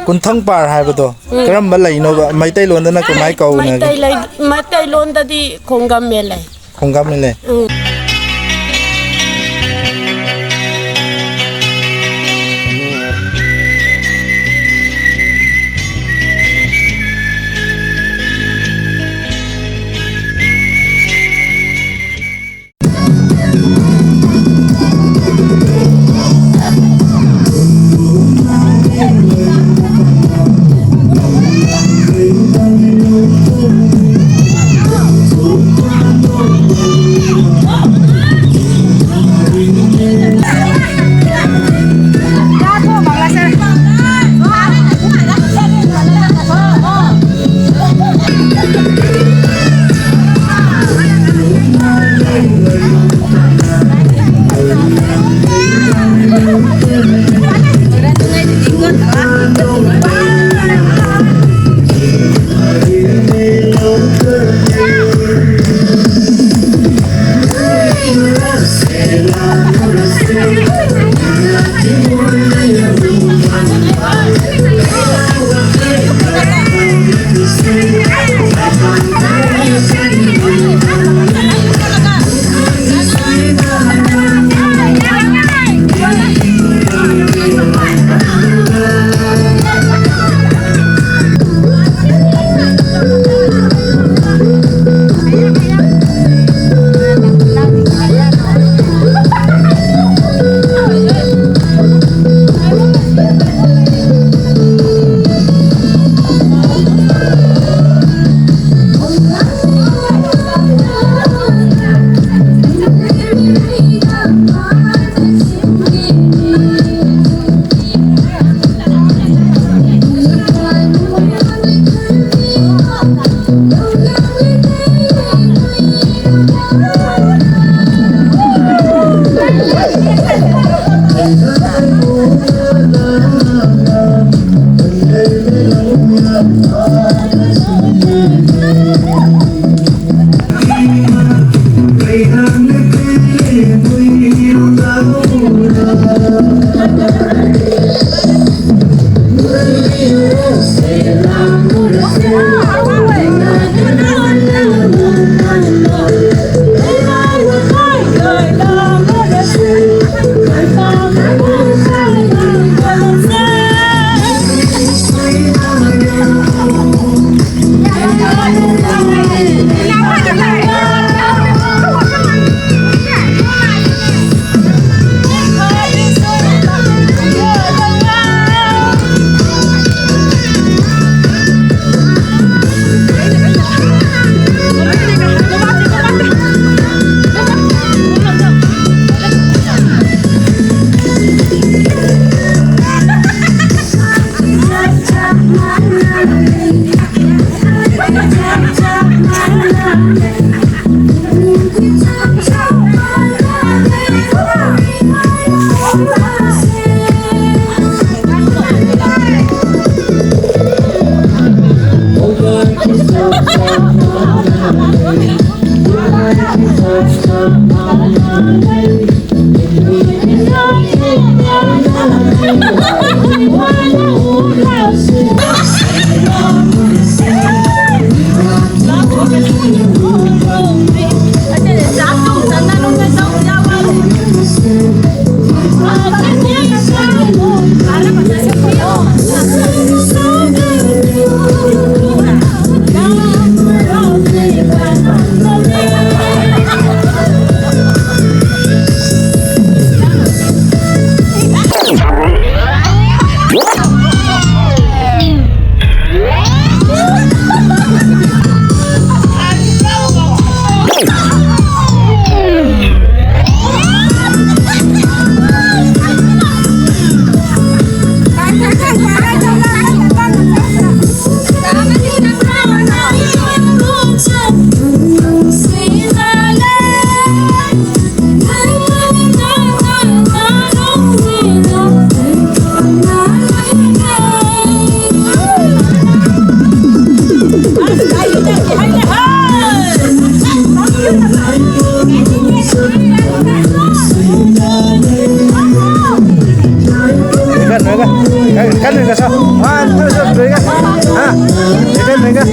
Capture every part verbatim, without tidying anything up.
ꯀꯨꯟꯊꯪ ꯄꯥꯔ ꯍꯥꯏꯕꯗꯣ ꯀꯔꯝꯕ ꯂꯩꯅꯣꯕ? ꯃꯩꯇꯩꯂꯣꯟꯗꯅ ꯀꯃꯥꯏ ꯀꯧꯅꯒꯦ? ꯃꯩꯇꯩ ꯂꯩ-, ꯃꯩꯇꯩꯂꯣꯟꯗꯗꯤ ꯈꯣꯡꯒꯝꯃꯦ ꯂꯩ꯫ ꯈꯣꯡꯒꯝꯃꯦ ꯂꯩ꯫ ꯎꯝ꯫ Kan kan ka sa. One, two, three, ka. Ha? Ito, ito, ka.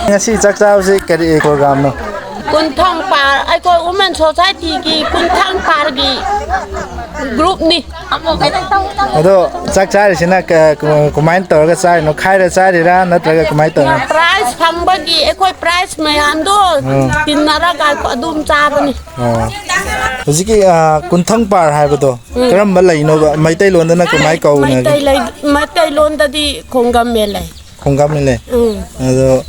ꯉꯁꯤ ꯆꯥꯛ ꯆꯥꯕꯁꯤ ꯀꯔꯤ programꯅꯣ? ꯀꯨꯟꯊꯪ ꯄꯥꯔ, ꯑꯩꯈꯣꯏ Women Societyꯒꯤ ꯀꯨꯟꯊꯪ ꯄꯥꯔꯒꯤ groupꯅꯤ꯫ ꯑꯗꯣ ꯆꯥꯛ ꯆꯥꯔꯤꯁꯤꯅ ꯀ-, ꯀ-, ꯀꯃꯥꯏꯅ ꯇꯧꯔꯒ ꯆꯥꯔꯤꯅꯣ? ꯈꯥꯏꯔ ꯆꯥꯔꯤꯔꯥ ꯅꯠꯇ꯭ꯔꯒ ꯀꯃꯥꯏꯅ ꯇꯧꯔꯤꯅꯣ? Prize ꯐꯪꯕꯒꯤ ꯑꯩꯈꯣꯏ prize ꯃꯌꯥꯝꯗꯣ ꯑꯥ꯫ ꯇꯤꯟꯅꯔꯒ ꯑꯗꯨꯝ ꯆꯥꯕꯅꯤ꯫ ꯑꯣ꯫ ꯍꯧꯖꯤꯛꯀꯤ, ꯑ, ꯀꯨꯟꯊꯪ ꯄꯥꯔ ꯍꯥꯏꯕꯗꯣ ꯎꯝ꯫ ꯀꯔꯝꯕ ꯂꯩꯅꯣꯕ? ꯃꯩꯇꯩꯂꯣꯟꯗꯅ ꯀꯃꯥꯏ ꯀꯧꯅꯒꯦ? ꯃꯩꯇꯩ ꯂꯩ-, ꯃꯩꯇꯩꯂꯣꯟꯗꯗꯤ ꯈꯣꯡꯒꯝꯃꯦ ꯂꯩ꯫ ꯈꯣꯡꯒꯝꯃꯦ ꯂꯩ? ꯎꯝ꯫ ꯑꯗꯣ,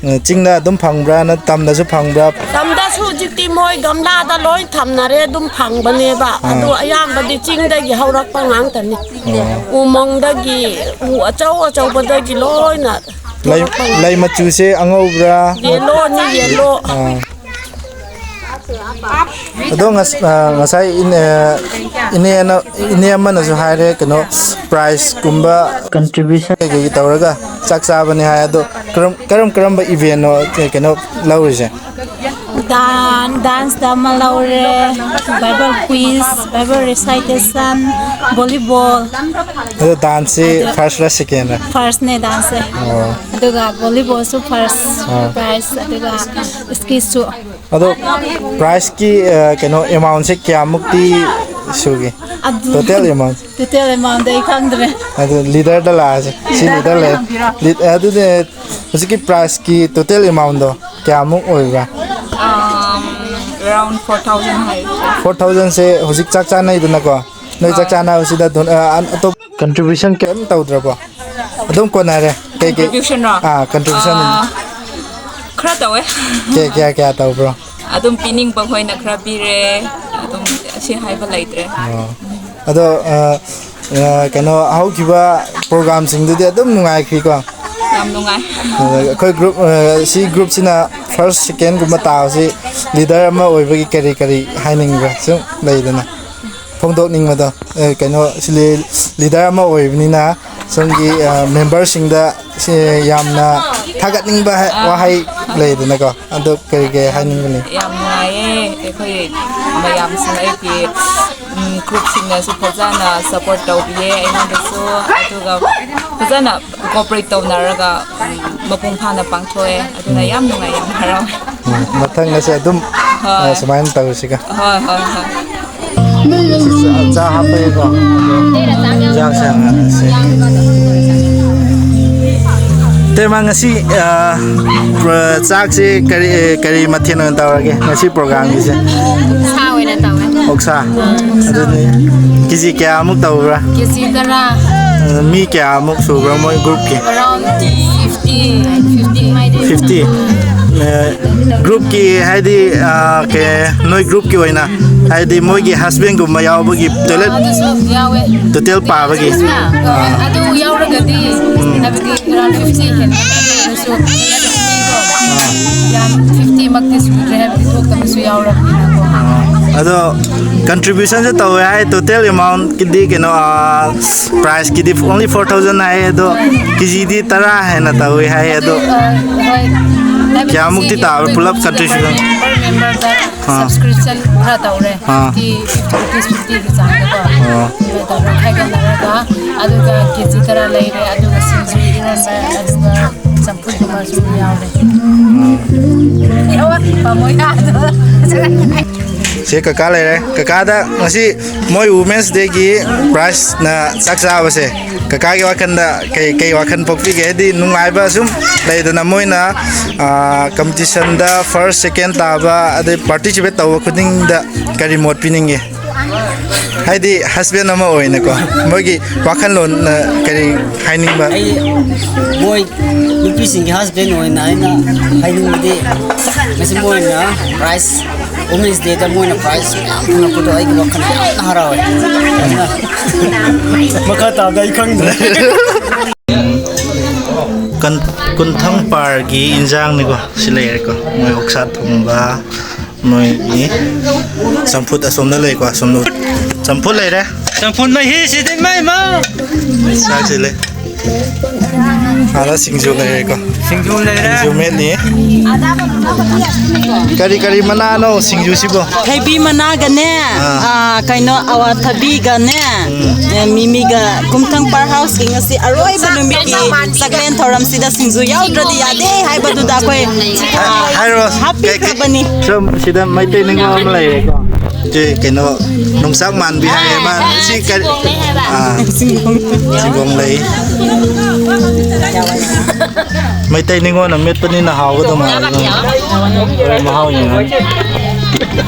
ꯑ, ꯆꯤꯡꯗ ꯑꯗꯨꯝ ꯐꯪꯕ꯭ꯔꯥ, ꯅꯠ-, ꯇꯝꯗꯁꯨ ꯐꯪꯕ꯭ꯔꯥ? ꯇꯝꯗꯁꯨ ꯍꯧꯖꯤꯛꯇꯤ ꯃꯣꯏ ꯒꯝꯂꯥꯗ ꯂꯣꯏ ꯊꯝꯅꯔꯦ, ꯑꯗꯨꯝ ꯐꯪꯕꯅꯦꯕ꯫ ꯑꯥ꯫ ꯑꯗꯣ ꯑꯌꯥꯝꯕꯗꯤ ꯆꯤꯡꯗꯒꯤ ꯍꯧꯔꯛꯄ ꯉꯥꯛꯇꯅꯤ꯫ ꯑꯣ꯫ ꯎꯃꯪꯗꯒꯤ, ꯎ ꯑꯆꯧ ꯑꯆꯧꯕꯗꯒꯤ ꯂꯣꯏꯅ ꯂꯩ, ꯊꯣꯛꯂꯛꯄ ꯉꯥꯛꯇꯅꯤ꯫ ꯂꯩ ꯃꯆꯨꯁꯦ ꯑꯉꯧꯕ꯭ꯔꯥ? Yellowꯅꯤ, yellow꯫ ꯑꯥ꯫ ꯑꯗꯣ ꯉꯁ-, ꯑ, ꯉꯁꯥꯏ ꯏꯅꯦ, ꯏꯅꯦꯅ, ꯏꯅꯦ ꯑꯃꯅꯁꯨ ꯍꯥꯏꯔꯦ, ꯀꯩꯅꯣ, prizeꯀꯨꯝꯕ contribution ꯀꯩꯀꯩ ꯇꯧꯔꯒ ꯆꯥꯛ ꯆꯥꯕꯅꯤ ꯍꯥꯏ꯫ ꯑꯗꯣ ꯀꯔꯝ, ꯀꯔꯝ ꯀꯔꯝꯕ eventꯅꯣ, ꯀꯩ-, ꯀꯩꯅꯣ ꯂꯧꯔꯤꯁꯦ? Dan-, danceꯇ ꯑꯃ ꯂꯧꯔꯦ, Bible quiz, Bible recitation, volleyball꯫ ꯑꯗꯣ danceꯁꯤ ꯑꯗꯨ firstꯔ secondꯔ? Firstꯅꯦ danceꯁꯦ꯫ ꯑꯣ꯫ ꯑꯗꯨꯒ volleyballꯁꯨ first ꯑꯥ꯫ Prize, ꯑꯗꯨꯒ quiz ꯁꯨ꯫ ꯑꯗꯣ prizeꯀꯤ, ꯑ, ꯀꯩꯅꯣ, amountꯁꯦ ꯀꯌꯥꯃꯨꯛꯇꯤ ꯁꯨꯒꯦ? ꯑꯗꯨ total amount꯫ Total amountꯗꯤ ꯑꯩ ꯈꯪꯗ꯭ꯔꯦ꯫ ꯑꯗꯨ leaderꯗ ꯂꯥꯛꯑꯁꯦ꯫ ꯁꯤ leader ꯂꯩ꯫ Lead-, ꯑꯗꯨꯗꯤ ꯍꯧꯖꯤꯛꯀꯤ prizeꯀꯤ total amountꯗꯣ ꯀꯌꯥꯃꯨꯛ ꯑꯣꯏꯕ꯭ꯔꯥ? Um, around four thousand ꯍꯥꯏ꯫ Four thousandꯁꯦ ꯍꯧꯖꯤꯛ ꯆꯥꯛ ꯆꯥꯅꯩꯗꯅꯀꯣ? ꯅꯣꯏ ꯆꯥꯛ ꯍꯣꯏ꯫ ꯆꯥꯅꯕꯁꯤꯗ ꯑꯗꯨꯝ, ꯑ, ꯑꯇꯣꯞ-, contribution ꯀꯩꯝ ꯇꯧꯗ꯭ꯔꯕꯣ? ꯑꯗꯨꯝ ꯀꯣꯟꯅꯔꯦ꯫ ꯀꯩ ꯀꯩ? Contributionꯔꯣ? ꯑꯥ, contribution꯫ ꯑꯥ, ꯈꯔ ꯇꯧꯋꯦ꯫ ꯀꯌꯥ, ꯀꯌꯥ, ꯀꯌꯥ ꯇꯧꯕ꯭ꯔꯣ? ꯑꯗꯨꯝ ꯄꯤꯅꯤꯡꯕ ꯈꯣꯏꯅ ꯈꯔ ꯄꯤꯔꯦ꯫ ꯑꯗꯨꯝ ꯑꯁꯤ ꯍꯥꯏꯕ ꯂꯩꯇ꯭ꯔꯦ꯫ ꯑꯣ꯫ ꯑꯗꯣ, ꯑ, ꯑ, ꯀꯩꯅꯣ, ꯍꯧꯈꯤꯕ programꯁꯤꯡꯗꯨꯗꯤ ꯑꯗꯨꯝ ꯅꯨꯡꯉꯥꯏꯈꯤꯀꯣ? ꯌꯥꯝ ꯅꯨꯡꯉꯥꯏ꯫ ꯑꯗ ꯑꯩꯈꯣꯏ group, ꯑ, ꯁꯤ groupꯁꯤꯅ first, secondꯒꯨꯝꯕ ꯇꯥꯕꯁꯤ leader ꯑꯃ ꯑꯣꯏꯕꯒꯤ ꯀꯔꯤ ꯀꯔꯤ ꯍꯥꯏꯅꯤꯡꯕ꯭ꯔꯥ? ꯁꯨꯝ ꯂꯩꯗꯅ꯫ ꯐꯣꯡꯗꯣꯛꯅꯤꯡꯕꯗꯣ, ꯑꯦ, ꯀꯩꯅꯣ, ꯁꯤ ꯂꯤ-, leader ꯑꯃ ꯑꯣꯏꯕꯅꯤꯅ, ꯁꯣꯝꯒꯤ, ꯑ, memberꯁꯤꯡꯗ ꯁꯤ ꯌꯥꯝꯅ ꯊꯥꯒꯠꯅꯤꯡꯕ ꯍꯥꯏ-, ꯑꯥ꯫ ꯋꯥꯍꯩ ꯂꯩꯗꯅꯀꯣ, ꯑꯗꯨ ꯀꯔꯤ ꯀꯔꯤ ꯍꯥꯏꯅꯤꯡꯕꯅꯤ? ꯌꯥꯝ ꯅꯨꯡꯉꯥꯏꯌꯦ, ꯑꯩꯈꯣꯏ ꯃꯌꯥꯝꯁꯤꯡ, ꯑꯩꯒꯤ, ꯎꯝ, groupꯁꯤꯡꯅꯁꯨ ꯐꯖꯅ support ꯇꯧꯕꯤꯌꯦ ꯑꯩꯉꯣꯟꯗꯁꯨ, ꯑꯗꯨꯒ ꯐꯖꯅ ꯀꯣꯑꯣꯄꯔꯦꯠ ꯇꯧꯅꯔꯒ ꯃꯄꯨꯡ ꯐꯥꯅ ꯄꯥꯡꯊꯣꯛꯑꯦ꯫ ꯑꯗꯨꯅ ꯌꯥꯝ ꯅꯨꯡꯉꯥꯏ, ꯌꯥꯝ ꯍꯔꯥꯎꯋꯦ꯫ ꯎꯝ, ꯃꯊꯪꯗꯁꯨ ꯑꯗꯨꯝ, ꯍꯣꯏ꯫ ꯑ, ꯁꯨꯃꯥꯏꯅ ꯇꯧꯔꯁꯤꯀꯣ꯫ ꯍꯣꯏ, ꯍꯣꯏ, ꯍꯣꯏ꯫ ꯆꯥ ꯍꯥꯞꯄꯒꯦꯀꯣ꯫ ꯆꯥꯛꯁꯦ ꯍꯥꯟꯅ ꯁꯦ꯫ ꯇꯦꯃ, ꯉꯁꯤ, ꯑ, ꯄ꯭ꯔ-, ꯆꯥꯛꯁꯦ ꯀꯔꯤ, ꯀꯔꯤ ꯃꯊꯦꯜ ꯑꯣꯏꯅ ꯇꯧꯔꯒꯦ ꯉꯁꯤ ꯄ꯭ꯔꯣꯒ꯭ꯔꯥꯝꯒꯤꯁꯦ? ꯁꯥ ꯑꯣꯏꯅ ꯇꯧꯋꯦ꯫ ꯑꯣꯛꯁꯥ? ꯑꯥ, ꯑꯣꯛꯁꯥ꯫ ꯑꯗꯨꯗꯤ ꯀꯦꯖꯤ ꯀꯌꯥꯃꯨꯛ ꯇꯧꯕ꯭ꯔꯥ? ꯀꯦꯖꯤ ꯇꯔꯥ꯫ ꯑ, ꯃꯤ ꯀꯌꯥꯃꯨꯛ ꯁꯨꯕ꯭ꯔꯥ ꯃꯣꯏ ꯒ꯭ꯔꯨꯞꯀꯤ? Around fifty, fifty꯫ Fifty? ꯑ, ꯒ꯭ꯔꯨꯞꯀꯤ ꯍꯥꯏꯗꯤ, ꯑ, ꯀꯩ, ꯅꯣꯏ ꯒ꯭ꯔꯨꯞꯀꯤ ꯑꯣꯏꯅ ꯍꯥꯏꯗꯤ ꯃꯣꯏꯒꯤ ꯍꯁꯕꯦꯟꯒꯨꯝꯕ ꯌꯥꯎꯕꯒꯤ ꯇꯣꯏꯂꯦꯠ ꯑꯗꯨꯁꯨ ꯌꯥꯎꯋꯦ꯫ ꯇꯣꯇꯦꯜ ꯄꯥꯕꯒꯤ? ꯑꯥ, ꯑꯗꯨ ꯌꯥꯎꯔꯒꯗꯤ, ꯎꯝ꯫ ꯍꯥꯏꯕꯗꯤ around fifty ꯍꯦꯟꯅ ꯑꯗꯨ ꯑꯣꯏꯔꯁꯨ ꯌꯥꯝ fifty ꯃꯛꯇꯤ ꯁꯨꯗ꯭ꯔꯦ, ꯍꯥꯏꯕꯗꯤ ꯊꯣꯛꯇꯕꯁꯨ ꯌꯥꯎꯔꯕꯅꯤꯅꯀꯣ꯫ ꯑꯗꯣ ꯀꯟꯇ꯭ꯔꯤꯕ꯭ꯌꯨꯁꯟꯁꯨ ꯇꯧꯋꯦ ꯍꯥꯏ, ꯇꯣꯇꯦꯜ ꯑꯦꯃꯥꯎꯟꯀꯤꯗꯤ ꯀꯩꯅꯣ, ꯑ, ꯄ꯭ꯔꯥꯏꯁꯀꯤꯗꯤ only four thousand ꯍꯥꯏ, ꯑꯗꯣ ꯀꯦꯖꯤꯗꯤ ꯇꯔꯥ ꯍꯦꯟꯅ ꯇꯧꯋꯦ ꯍꯥꯏ, ꯑꯗꯣ ꯑ, ꯍꯣꯏ꯫ ꯍꯥꯏꯕꯗꯤ ꯀꯌꯥꯃꯨꯛꯇꯤ ꯁꯤꯒꯤ ꯇꯥꯕ꯭ꯔꯥ ꯄꯨꯂꯞ contribution? Per member ꯗ ꯑꯥ꯫ Subscription ꯈꯔ ꯇꯧꯔꯦ꯫ ꯑꯥ꯫ Fifty, fifty rupees, fifty ꯒꯤ ꯆꯥꯡꯗꯀꯣ꯫ ꯑꯣ꯫ ꯑꯗꯨꯃꯥꯏꯅ ꯇꯧꯔꯒ ꯈꯥꯏꯒꯠꯅꯔꯒ, ꯑꯗꯨꯒ ꯀꯦꯖꯤ ꯇꯔꯥ ꯂꯩꯔꯦ, ꯑꯗꯨꯒ ꯁꯤꯡꯖꯨ, ꯏꯔꯣꯟꯕ, ꯑꯗꯨꯒ ꯆꯝꯐꯨꯠꯀꯨꯝꯕꯁꯨ ꯌꯥꯎꯔꯦ꯫ ꯌꯥꯎꯋꯦ, ꯄꯥꯝꯃꯣꯏ ꯉꯥꯗꯣ꯫ ꯁꯦ ꯀꯀꯥ ꯂꯩꯔꯦ꯫ ꯀꯀꯥꯗ ꯉꯁꯤ ꯃꯣꯏ Women's Day ꯒꯤ prize ꯅ ꯆꯥꯛ ꯆꯥꯕꯁꯦ ꯀꯀꯥꯒꯤ ꯋꯥꯈꯜꯗ ꯀꯩ, ꯀꯩ ꯋꯥꯈꯜ ꯄꯣꯛꯄꯤꯒꯦ? ꯍꯥꯏꯗꯤ ꯅꯨꯡꯉꯥꯏꯕ ꯁꯨꯝ ꯂꯩꯗꯅ, ꯃꯣꯏꯅ, ꯑꯥ, competition ꯗ first, second ꯇꯥꯕ ꯑꯗꯩ participate ꯇꯧꯕ ꯈꯨꯗꯤꯡꯗ ꯀꯔꯤ ꯃꯣꯠ ꯄꯤꯅꯤꯡꯒꯦ? ꯍꯥꯏꯗꯤ husband ꯑꯃ ꯑꯣꯏꯅꯀꯣ, ꯃꯣꯏꯒꯤ ꯋꯥꯈꯜꯂꯣꯟꯅ ꯀꯔꯤ ꯍꯥꯏꯅꯤꯡꯕ? ꯑꯩ ꯃꯣꯏ ꯅꯨꯄꯤꯁꯤꯡꯒꯤ husband ꯑꯣꯏꯅ ꯑꯩꯅ ꯍꯥꯏꯅꯤꯡꯕꯗꯤ, ꯉꯁꯤ ꯃꯣꯏꯅ prize, Women's Day ꯗ ꯃꯣꯏꯅ prize ꯃꯌꯥꯝ ꯐꯪꯉꯛꯄꯗꯣ ꯑꯩꯒꯤ ꯋꯥꯈꯜ ꯌꯥꯝꯅ ꯍꯔꯥꯎꯋꯦ꯫ ꯑꯗꯨꯅ ꯃꯈꯥ ꯇꯥꯕꯗ ꯑꯩ ꯈꯪꯗ꯭ꯔꯦ꯫ ꯀꯟ-, ꯀꯨꯟꯊꯪ ꯄꯥꯔꯒꯤ ꯏꯟꯖꯥꯡꯅꯤꯀꯣ꯫ ꯁꯤ ꯂꯩꯔꯦꯀꯣ꯫ ꯃꯣꯏ ꯑꯣꯛꯁꯥ ꯊꯣꯡꯕ, ꯃꯣꯏꯒꯤ ꯆꯝꯐꯨꯠ ꯑꯁꯣꯝꯗ ꯂꯩꯀꯣ꯫ ꯑꯁꯣꯝꯗ ꯆꯝꯐꯨꯠ ꯂꯩꯔꯦ꯫ ꯆꯝꯐꯨꯠ ꯃꯍꯤꯁꯤꯗꯤ ꯃꯩ ꯃꯥ꯫ ꯆꯥꯛꯁꯤ ꯂꯩ꯫ ꯑꯥꯗ ꯁꯤꯡꯖꯨ ꯂꯩꯔꯦꯀꯣ꯫ ꯁꯤꯡꯖꯨ ꯂꯩꯔꯦ꯫ ꯁꯤꯡꯖꯨ ꯃꯦꯠꯂꯤ꯫ ꯀꯔꯤ ꯀꯔꯤ ꯃꯅꯥꯅꯣ ꯁꯤꯡꯖꯨꯁꯤꯕꯣ? ꯊꯩꯕꯤ ꯃꯅꯥꯒꯅꯦ, ꯑꯥ꯫ ꯑꯥ, ꯀꯩꯅꯣ, ꯑꯋꯥꯊꯕꯤꯒꯅꯦ, ꯎꯝ꯫ ꯑꯦ, ꯃꯤꯃꯤꯒ꯫ ꯀꯨꯝꯊꯪ ꯄꯥꯔ ꯍꯥꯎꯁꯀꯤ ꯉꯁꯤ ꯑꯔꯣꯏꯕ ꯅꯨꯃꯤꯠꯀꯤ ꯆꯥꯛꯂꯦꯟ ꯊꯧꯔꯝꯁꯤꯗ ꯁꯤꯡꯖꯨ ꯌꯥꯎꯗ꯭ꯔꯗꯤ ꯌꯥꯗꯦ ꯍꯥꯏꯕꯗꯨꯗ ꯑꯩꯈꯣꯏ, ꯑꯥ, ꯍꯥꯏꯔꯣ꯫ ꯍꯥꯞꯄꯤꯈ꯭ꯔꯕꯅꯤ꯫ ꯁꯣꯝ ꯁꯤꯗ ꯃꯩꯇꯩ ꯅꯤꯉꯣꯜ ꯑꯃ ꯂꯩꯔꯦꯀꯣ꯫ ꯁꯤ ꯀꯩꯅꯣ, ꯌꯣꯡꯆꯥꯛ ꯃꯥꯟꯕꯤ ꯍꯥꯏꯌꯦ ꯃꯥ꯫ ꯁꯤ ꯀꯔꯤ? ꯑꯥ, ꯁꯤꯡꯒꯣꯡ ꯂꯩ꯫ ꯃꯩꯇꯩ ꯅꯤꯉꯣꯜꯅ ꯃꯦꯠꯄꯅꯤꯅ ꯍꯥꯎꯒꯗꯧ ꯃꯥꯜꯂꯦ꯫ ꯍꯣꯔꯦꯟ ꯃꯍꯥꯎ ꯌꯦꯡꯉꯅꯤ꯫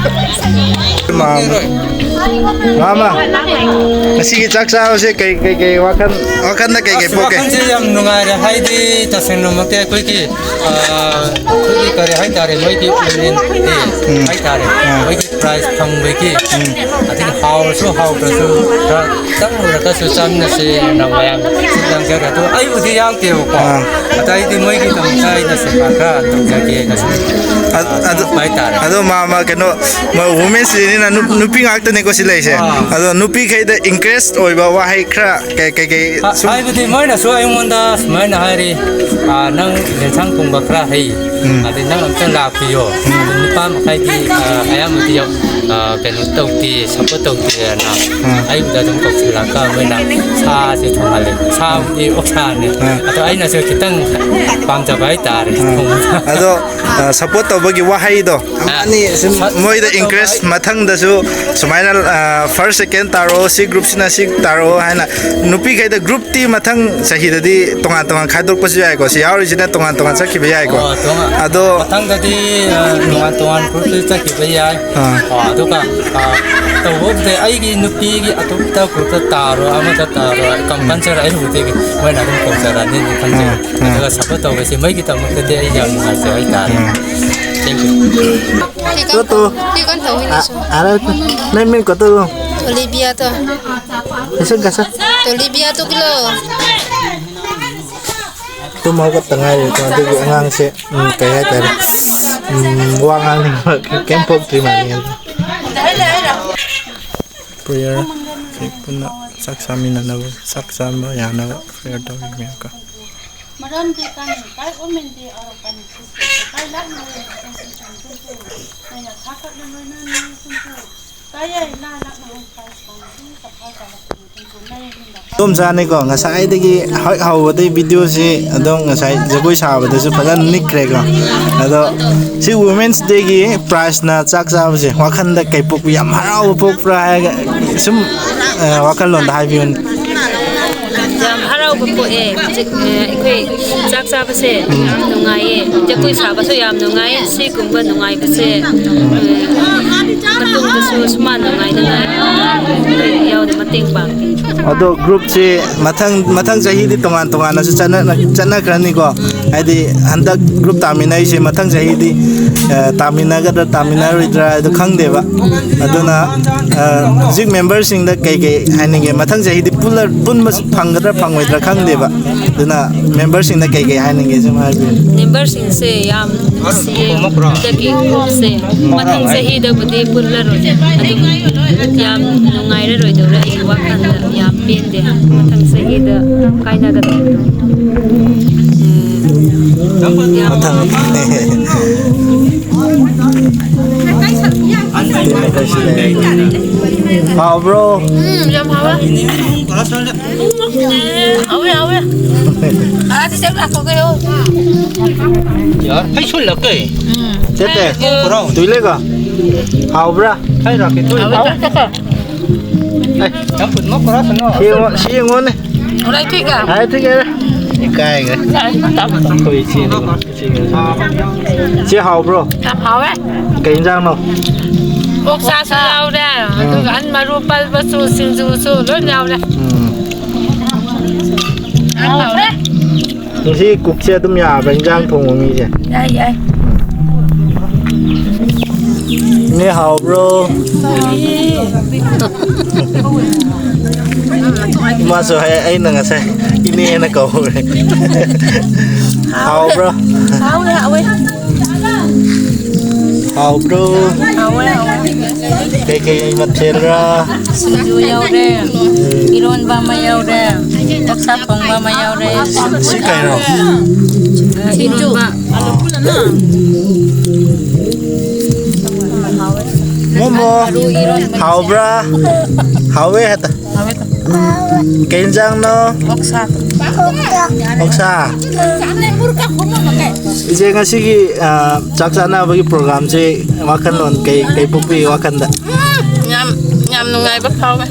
ꯃꯥꯃ, ꯃꯥꯃ, ꯉꯁꯤꯒꯤ ꯆꯥꯛ ꯆꯥꯕꯁꯦ ꯀꯩ, ꯀꯩ, ꯀꯩ ꯋꯥꯈꯜ, ꯋꯥꯈꯜꯗ ꯀꯩ, ꯀꯩ ꯑꯁ, ꯄꯣꯛꯀꯦ? ꯋꯥꯈꯜꯁꯦ ꯌꯥꯝ ꯅꯨꯡꯉꯥꯏꯔꯦ꯫ ꯍꯥꯏꯗꯤ ꯇꯁꯦꯡꯅꯃꯛꯇꯤ ꯑꯩꯈꯣꯏꯒꯤ, ꯑ, ꯑꯩꯈꯣꯏꯒꯤ ꯀꯔꯤ ꯍꯥꯏꯇꯥꯔꯦ, ꯃꯣꯏꯒꯤ ꯎꯝ꯫ ꯍꯥꯏꯇꯥꯔꯦ, ꯑꯥ꯫ ꯃꯣꯏꯒꯤ ꯄ꯭ꯔꯥꯏꯖ ꯐꯪꯕꯒꯤ, ꯎꯝ꯫ ꯑꯗꯒꯤ ꯍꯥꯎꯔꯁꯨ ꯍꯥꯎꯗ꯭ꯔꯁꯨ ꯈꯔ ꯈꯤꯇꯪ ꯑꯣꯏꯔꯒꯁꯨ ꯆꯥꯃꯤꯟꯅꯁꯦꯅ ꯃꯌꯥꯝ ꯁꯤꯜ ꯂꯥꯡꯖꯔꯦ꯫ ꯑꯗꯣ ꯑꯩꯕꯨꯗꯤ ꯌꯥꯎꯗꯦꯕꯀꯣ꯫ ꯑꯥ꯫ ꯑꯗ ꯑꯩꯗꯤ ꯃꯣꯏꯒꯤꯗꯃꯛꯇ ꯑꯩꯅ ꯁꯦꯕꯥ ꯈꯔ ꯇꯧꯖꯒꯦꯅ ꯁꯨꯝ, ꯑ-, ꯑ, ꯑꯗꯨ, ꯍꯥꯏꯇꯥꯔꯦ꯫ ꯑꯗꯣ ꯃꯥ, ꯃꯥ, ꯀꯩꯅꯣ, ꯃ-, ꯋꯨꯃꯦꯟꯁ ꯗꯦꯅꯤꯅ ꯅꯨ-, ꯅꯨꯄꯤ ꯉꯥꯛꯇꯅꯦꯀꯣ ꯁꯤ ꯂꯩꯔꯤꯁꯦ꯫ ꯑꯥ꯫ ꯑꯗꯣ ꯅꯨꯄꯤꯈꯩꯗ ꯏꯟꯀꯔꯦꯖ ꯑꯣꯏꯕ ꯋꯥꯍꯩ ꯈꯔ ꯀꯩ, ꯀꯩ, ꯀꯩ ꯍꯥ-, ꯁꯨꯝ ꯍꯥꯏꯕꯗꯤ ꯃꯣꯏꯅꯁꯨ ꯑꯩꯉꯣꯟꯗ ꯁꯨꯃꯥꯏꯅ ꯍꯥꯏꯔꯤ, "ꯑꯥ, ꯅꯪ ꯌꯦꯟꯁꯥꯡ ꯊꯣꯡꯕ ꯈꯔ ꯍꯩ, ꯎꯝ꯫ ꯑꯗꯩ ꯅꯪ ꯑꯝꯇ ꯂꯥꯛꯄꯤꯌꯣ, ꯎꯝ꯫ ꯑꯗꯨ ꯅꯨꯄꯥ ꯃꯈꯩꯗꯤ, ꯑꯥ, ꯑꯌꯥꯝꯕꯗꯤ ꯌꯥꯝ, ꯑꯥ, ꯀꯩꯅꯣ ꯇꯧꯗꯦ, ꯁꯞꯄꯣꯔꯠ ꯇꯧꯗꯦꯅ ꯎꯝ꯫ ꯑꯩꯕꯨꯗ ꯑꯗꯨꯝ ꯀꯧꯁꯤꯜꯂꯛꯑꯒ ꯃꯣꯏꯅ ꯁꯥꯁꯦ ꯊꯣꯡꯍꯜꯂꯦ꯫ ꯁꯥꯕꯨꯗꯤ ꯑꯣꯛꯁꯥꯅꯦ, ꯎꯝ꯫ ꯑꯗꯣ ꯑꯩꯅꯁꯨ ꯈꯤꯇꯪ ꯄꯥꯝꯖꯕ ꯍꯥꯏꯇꯥꯔꯦ ꯎꯝ꯫ ꯊꯣꯡꯕꯗ꯫ ꯑꯗꯣ, ꯑꯥ, ꯁꯞꯄꯣꯔꯠ ꯇꯧꯕꯒꯤ ꯋꯥꯍꯩꯗꯣ ꯑꯥ, ꯑꯃꯅꯤ ꯁꯨꯝ ꯁꯞ-, ꯃꯣꯏꯗ ꯁꯞꯄꯣꯔꯠ ꯇꯧꯕ ꯏꯟꯀꯔꯦꯖ ꯍꯥꯏ- ꯃꯊꯪꯗꯁꯨ ꯁꯨꯃꯥꯏꯅ, ꯑꯥ, ꯐꯥꯔꯁ, ꯁꯦꯀꯦꯟ ꯇꯥꯔꯛꯑꯣ, ꯁꯤ ꯒ꯭ꯔꯨꯞꯁꯤꯅ ꯁꯤ ꯇꯥꯔꯛꯑꯣ ꯍꯥꯏꯅ ꯅꯨꯄꯤꯈꯩꯗ ꯒ꯭ꯔꯨꯞ ꯇꯤ ꯃꯊꯪ ꯆꯍꯤꯗꯗꯤ ꯇꯣꯉꯥꯟ ꯇꯣꯉꯥꯟ ꯈꯥꯏꯗꯣꯛꯄꯁꯨ ꯌꯥꯏꯀꯣ꯫ ꯁꯤ ꯌꯥꯎꯔꯤꯁꯤꯅ ꯇꯣꯉꯥꯟ ꯇꯣꯉꯥꯟ ꯆꯠꯈꯤꯕ ꯌꯥꯏꯀꯣ꯫ ꯑꯣ, ꯇꯣꯉꯥꯟ-, ꯑꯗꯣ ꯃꯊꯪꯗꯗꯤ, ꯑ, ꯇꯣꯉꯥꯟ ꯇꯣꯉꯥꯟ ꯒ꯭ꯔꯨꯞꯇ ꯆꯠꯈꯤꯕ ꯌꯥꯏ꯫ ꯑꯥ꯫ ꯑꯣ, ꯑꯗꯨꯒ, ꯑ, ꯇꯧꯕꯕꯨꯗꯤ ꯑꯩꯒꯤ ꯅꯨꯄꯤꯒꯤ ꯑꯇꯣꯞꯄ ꯒ꯭ꯔꯨꯞꯇ ꯇꯥꯔꯣ, ꯑꯃꯗ ꯇꯥꯔꯣ, ꯎꯝ꯫ ꯀꯝꯄꯜꯁꯔꯤ ꯑꯩꯕꯨꯗꯤ ꯃꯣꯏꯅ ꯑꯗꯨꯝ ꯀꯧꯖꯔꯛꯑꯅꯤꯅ ꯈꯟꯖꯩ꯫ ꯑꯥ, ꯑꯥ꯫ ꯑꯗꯨꯒ ꯁꯞꯄꯣꯔꯠ ꯇꯧꯕꯁꯤ ꯃꯣꯏꯒꯤꯗꯃꯛꯇꯗꯤ ꯑꯩ ꯌꯥꯝ ꯅꯨꯡꯉꯥꯏꯖꯩ ꯍꯥꯏꯇꯥꯔꯦ꯫ ꯎꯝ꯫ Thank you꯫ ꯇꯣ, ꯇꯣ꯫ ꯑ, ꯑꯔꯦ, ꯅꯪ ꯃꯤꯡ ꯀꯣꯠꯇꯣ? Olivia to꯫ ꯀꯩꯁꯨ, ꯀꯩꯁꯨ꯫ Olivia to kilo. ꯇꯨꯝ ꯍꯧꯒꯠꯇ ꯉꯥꯏꯔꯤꯀꯣ, ꯑꯗꯨꯒꯤ ꯑꯉꯥꯡꯁꯦ, ꯎꯝ, ꯀꯩ ꯍꯥꯏꯇꯥꯔꯦ, ꯎꯝ, ꯋꯥ ꯉꯥꯡꯅꯤꯡꯕ ꯀꯩꯝ ꯄꯣꯛꯇ꯭ꯔꯤ ꯃꯥꯜꯂꯦ꯫ ꯄ꯭ꯔꯦꯌꯔ ꯄꯨꯟꯅ ꯆꯥꯛ ꯆꯥꯃꯤꯟꯅꯅꯕ, ꯆꯥꯛ ꯆꯥꯕ ꯌꯥꯅꯕ ꯄ꯭ꯔꯦꯌꯔ ꯇꯧꯔꯤ ꯃꯌꯥꯝꯒ꯫ ꯃꯔꯝꯗꯤ ꯀꯥꯟꯅꯩ ꯀꯥꯏ ꯑꯣꯃꯦꯟꯗꯤ ꯑꯧꯔꯛ ꯀꯥꯟꯅꯩ ꯁꯤꯁꯇꯦꯝꯁꯦ ꯀꯥꯏ ꯂꯥꯛꯅꯔꯦ ꯁꯤꯁꯇꯦꯝꯁꯦ ꯁꯤꯁꯇꯦꯝꯁꯦ ꯅꯣꯏꯅ ꯊꯥꯈꯠꯂ ꯂꯣꯏꯅ ꯅꯣꯏ ꯁꯤꯁꯇꯦꯝꯁꯦ ꯀꯥꯏ ꯌꯥꯏ ꯂꯥ ꯂꯥꯛꯅ ꯍꯣꯏ ꯄꯥꯏꯁ ꯄꯥꯏꯁ ꯁꯐꯥ ꯇꯥꯂꯛꯄꯅꯤ ꯁꯤꯁꯇꯦꯝꯁꯦ ꯅꯣꯏ ꯌꯨꯝꯗ ꯑꯗꯣꯝꯆꯥꯅꯤꯀꯣ, ꯉꯁꯥꯏꯗꯒꯤ ꯍꯦꯛ ꯍꯧꯕꯗꯩ ꯚꯤꯗꯤꯑꯣꯁꯤ ꯑꯗꯨꯝ ꯉꯁꯥꯏ ꯖꯒꯣꯏ ꯁꯥꯕꯗꯁꯨ ꯐꯖꯅ ꯅꯤꯛꯈ꯭ꯔꯦꯀꯣ꯫ ꯑꯗꯣ ꯁꯤ Women's Dayꯒꯤ prizeꯅ ꯆꯥꯛ ꯆꯥꯕꯁꯦ ꯋꯥꯈꯜꯗ ꯀꯩ ꯄꯣꯛꯄ, ꯌꯥꯝ ꯍꯔꯥꯎꯕ ꯄꯣꯛꯄ꯭ꯔꯥ ꯍꯥꯏꯔꯒ ꯁꯨꯝ, ꯑ, ꯋꯥꯈꯜꯂꯣꯟꯗ ꯍꯥꯏꯕꯤꯌꯨꯅꯦ꯫ ꯌꯥꯝ ꯍꯔꯥꯎꯕ ꯄꯣꯛꯑꯦ꯫ ꯍꯧꯖꯤꯛ, ꯑ, ꯑꯩꯈꯣꯏ ꯆꯥꯛ ꯆꯥꯕꯁꯦ ꯌꯥꯝ ꯅꯨꯡꯉꯥꯏꯌꯦ꯫ ꯖꯒꯣꯏ ꯁꯥꯕꯁꯨ ꯌꯥꯝ ꯅꯨꯡꯉꯥꯏꯌꯦ꯫ ꯁꯤꯒꯨꯝꯕ ꯅꯨꯡꯉꯥꯏꯕꯁꯦ, ꯑ, ꯃꯇꯨꯡꯗꯁꯨ ꯁꯨꯃꯥꯏꯅ ꯅꯨꯡꯉꯥꯏꯅꯤꯡꯉꯥꯏ ꯌꯥꯎꯅ ꯃꯇꯦꯡ ꯄꯥꯡꯉꯤ꯫ ꯑꯗꯣ groupꯁꯦ ꯃꯊꯪ, ꯃꯊꯪ ꯆꯍꯤꯗꯤ ꯇꯣꯉꯥꯟ ꯇꯣꯉꯥꯟꯅꯁꯨ ꯆꯠꯅ-, ꯆꯠꯅꯈ꯭ꯔꯅꯤꯀꯣ꯫ ꯍꯥꯏꯗꯤ ꯍꯟꯗꯛ group ꯇꯥꯃꯤꯟꯅꯔꯤꯁꯦ ꯃꯊꯪ ꯆꯍꯤꯗꯤ, ꯑ, ꯇꯥꯃꯤꯟꯅꯒꯗ꯭ꯔꯥ ꯇꯥꯃꯤꯟꯅꯔꯣꯏꯗ꯭ꯔꯥ ꯍꯥꯏꯗꯣ ꯈꯪꯗꯦꯕ꯫ ꯑꯗꯨꯅ, ꯑ, ꯍꯧꯖꯤꯛ memberꯁꯤꯡꯗ ꯀꯩꯀꯩ ꯍꯥꯏꯅꯤꯡꯒꯦ? ꯃꯊꯪ ꯆꯍꯤꯗꯤ ꯄꯨꯜꯂ-, ꯄꯨꯟꯕ ꯐꯪꯒꯗ꯭ꯔꯥ ꯐꯪꯉꯣꯏꯗ꯭ꯔꯥ ꯈꯪꯗꯦꯕ꯫ ꯑꯗꯨꯅ memberꯁꯤꯡꯗ ꯀꯩꯀꯩ ꯍꯥꯏꯅꯤꯡꯒꯦ ꯁꯨꯝ ꯍꯥꯏꯕꯤꯌꯨ꯫ Memberꯁꯤꯡꯁꯦ ꯌꯥꯝ ꯅꯨꯡꯁꯤꯌꯦ꯫ ꯍꯟꯗꯛꯀꯤ groupꯁꯦ ꯃꯊꯪ ꯆꯍꯤꯗꯕꯨꯗꯤ ꯄꯨꯜꯂꯔꯣꯏ꯫ ꯑꯗꯨꯝ ꯌꯥꯝ ꯅꯨꯡꯉꯥꯏꯔꯔꯣꯏꯗꯧꯔꯦ ꯑꯩꯒꯤ ꯋꯥꯈꯜꯗ꯫ ꯌꯥꯝ ꯄꯦꯟꯗꯦ꯫ ꯃꯊꯪ ꯆꯍꯤꯗ ꯀꯥꯏꯅꯒꯗꯕꯗꯣ꯫ ꯎꯝ, ꯌꯥꯝ ꯃꯊꯪ꯫ ꯍꯥꯎꯕ꯭ꯔꯣ? ꯎꯝ, ꯌꯥꯝ ꯍꯥꯎꯋꯦ꯫ ꯍꯥꯎꯋꯦ, ꯍꯥꯎꯋꯦ꯫ ꯑꯥ, ꯆꯤꯆꯦ ꯂꯥꯛꯈꯣ ꯀꯩꯅꯣ꯫ ꯌꯥꯔ, ꯐꯩꯁꯨ ꯂꯥꯛꯀꯦ꯫ ꯎꯝ꯫ ꯆꯠꯇꯦ꯫ ꯀꯣꯔꯥꯎ꯫ ꯇꯨꯏꯂꯦꯒ꯫ ꯍꯥꯎꯕ꯭ꯔꯥ? ꯍꯥꯏꯔꯛꯀꯦ, ꯇꯨꯏ꯫ ꯍꯥꯎꯋꯦ, ꯆꯠꯇꯦ꯫ ꯑꯦ꯫ ꯌꯥꯝ ꯐꯨꯠ ꯃꯛ ꯀꯣꯔꯥꯎ ꯁꯅꯣ꯫ ꯁꯤ ꯌꯦꯡꯉꯣ, ꯁꯤ ꯌꯦꯡꯉꯣꯅꯦ꯫ ꯍꯣꯔꯦꯟ ꯊꯤꯒ꯫ ꯍꯥꯏ, ꯊꯤꯒ꯫ ꯏꯀꯥꯏꯒ꯫ ꯌꯥꯔꯦ, ꯇꯞ꯫ ꯑꯩꯈꯣꯏ ꯏꯆꯦꯅꯦ꯫ ꯆꯦ ꯍꯥꯎꯕ꯭ꯔꯣ? ꯌꯥꯝ ꯍꯥꯎꯋꯦ꯫ ꯀꯩ ꯏꯟꯖꯥꯡꯅꯣ? ꯑꯣꯛꯁꯥꯁꯨ ꯌꯥꯎꯔꯦ, ꯎꯝ꯫ ꯑꯗꯨꯒ ꯑꯟ ꯃꯔꯨ ꯄꯜꯕꯁꯨ, ꯁꯤꯡꯖꯨꯁꯨ ꯂꯣꯏ ꯌꯥꯎꯔꯦ꯫ ꯎꯝ꯫ ꯌꯥꯝ ꯍꯥꯎꯔꯦ꯫ ꯉꯁꯤ cookꯁꯦ ꯑꯗꯨꯝ ꯌꯥꯕ꯭ꯔꯥ, ꯏꯟꯖꯥꯡ ꯊꯣꯡꯕ ꯃꯤꯁꯦ? ꯌꯥꯏ, ꯌꯥꯏ꯫ ꯏꯅꯦ ꯍꯥꯎꯕ꯭ꯔꯣ? ꯃꯥꯁꯨ ꯍꯥꯏ, ꯑꯩꯅ ꯉꯁꯥꯏ ꯏꯅꯦꯅ ꯀꯧꯔꯦ꯫ ꯍꯥꯎꯕ꯭ꯔꯣ? ꯍꯥꯎꯋꯦ, ꯍꯥꯎꯋꯦ꯫ ꯍꯥꯎꯕ꯭ꯔꯣ? ꯍꯥꯎꯋꯦ, ꯍꯥꯎꯋꯦ꯫ ꯀꯩꯀꯩ ꯃꯊꯦꯜꯔ? ꯁꯤꯡꯖꯨ ꯌꯥꯎꯔꯦ, ꯏꯔꯣꯟꯕ ꯑꯃ ꯌꯥꯎꯔꯦ, ꯑꯣꯛꯁꯥ ꯊꯣꯡꯕ ꯑꯃ ꯌꯥꯎꯔꯦ꯫ ꯁꯤ ꯀꯩꯅꯣ? ꯏꯔꯣꯟꯕ꯫ ꯃꯣꯃꯣ, ꯍꯥꯎꯕ꯭ꯔꯥ? ꯍꯥꯎꯋꯦ ꯍꯥꯏꯇ꯫ ꯀꯩ ꯌꯦꯟꯖꯥꯡꯅꯣ? ꯑꯣꯛꯁꯥ꯫ ꯑꯣꯛꯁꯥ꯫ ꯏꯆꯦ, ꯉꯁꯤꯒꯤ, ꯑ, ꯆꯥꯛ ꯆꯥꯅꯕꯒꯤ ꯄ꯭ꯔꯣꯒ꯭ꯔꯥꯝꯁꯦ ꯋꯥꯈꯜꯂꯣꯟ ꯀꯩ, ꯀꯩ ꯄꯣꯛꯄꯤ ꯋꯥꯈꯜꯗ? ꯌꯥꯝ, ꯌꯥꯝ ꯅꯨꯡꯉꯥꯏꯕ ꯐꯥꯎꯋꯦ꯫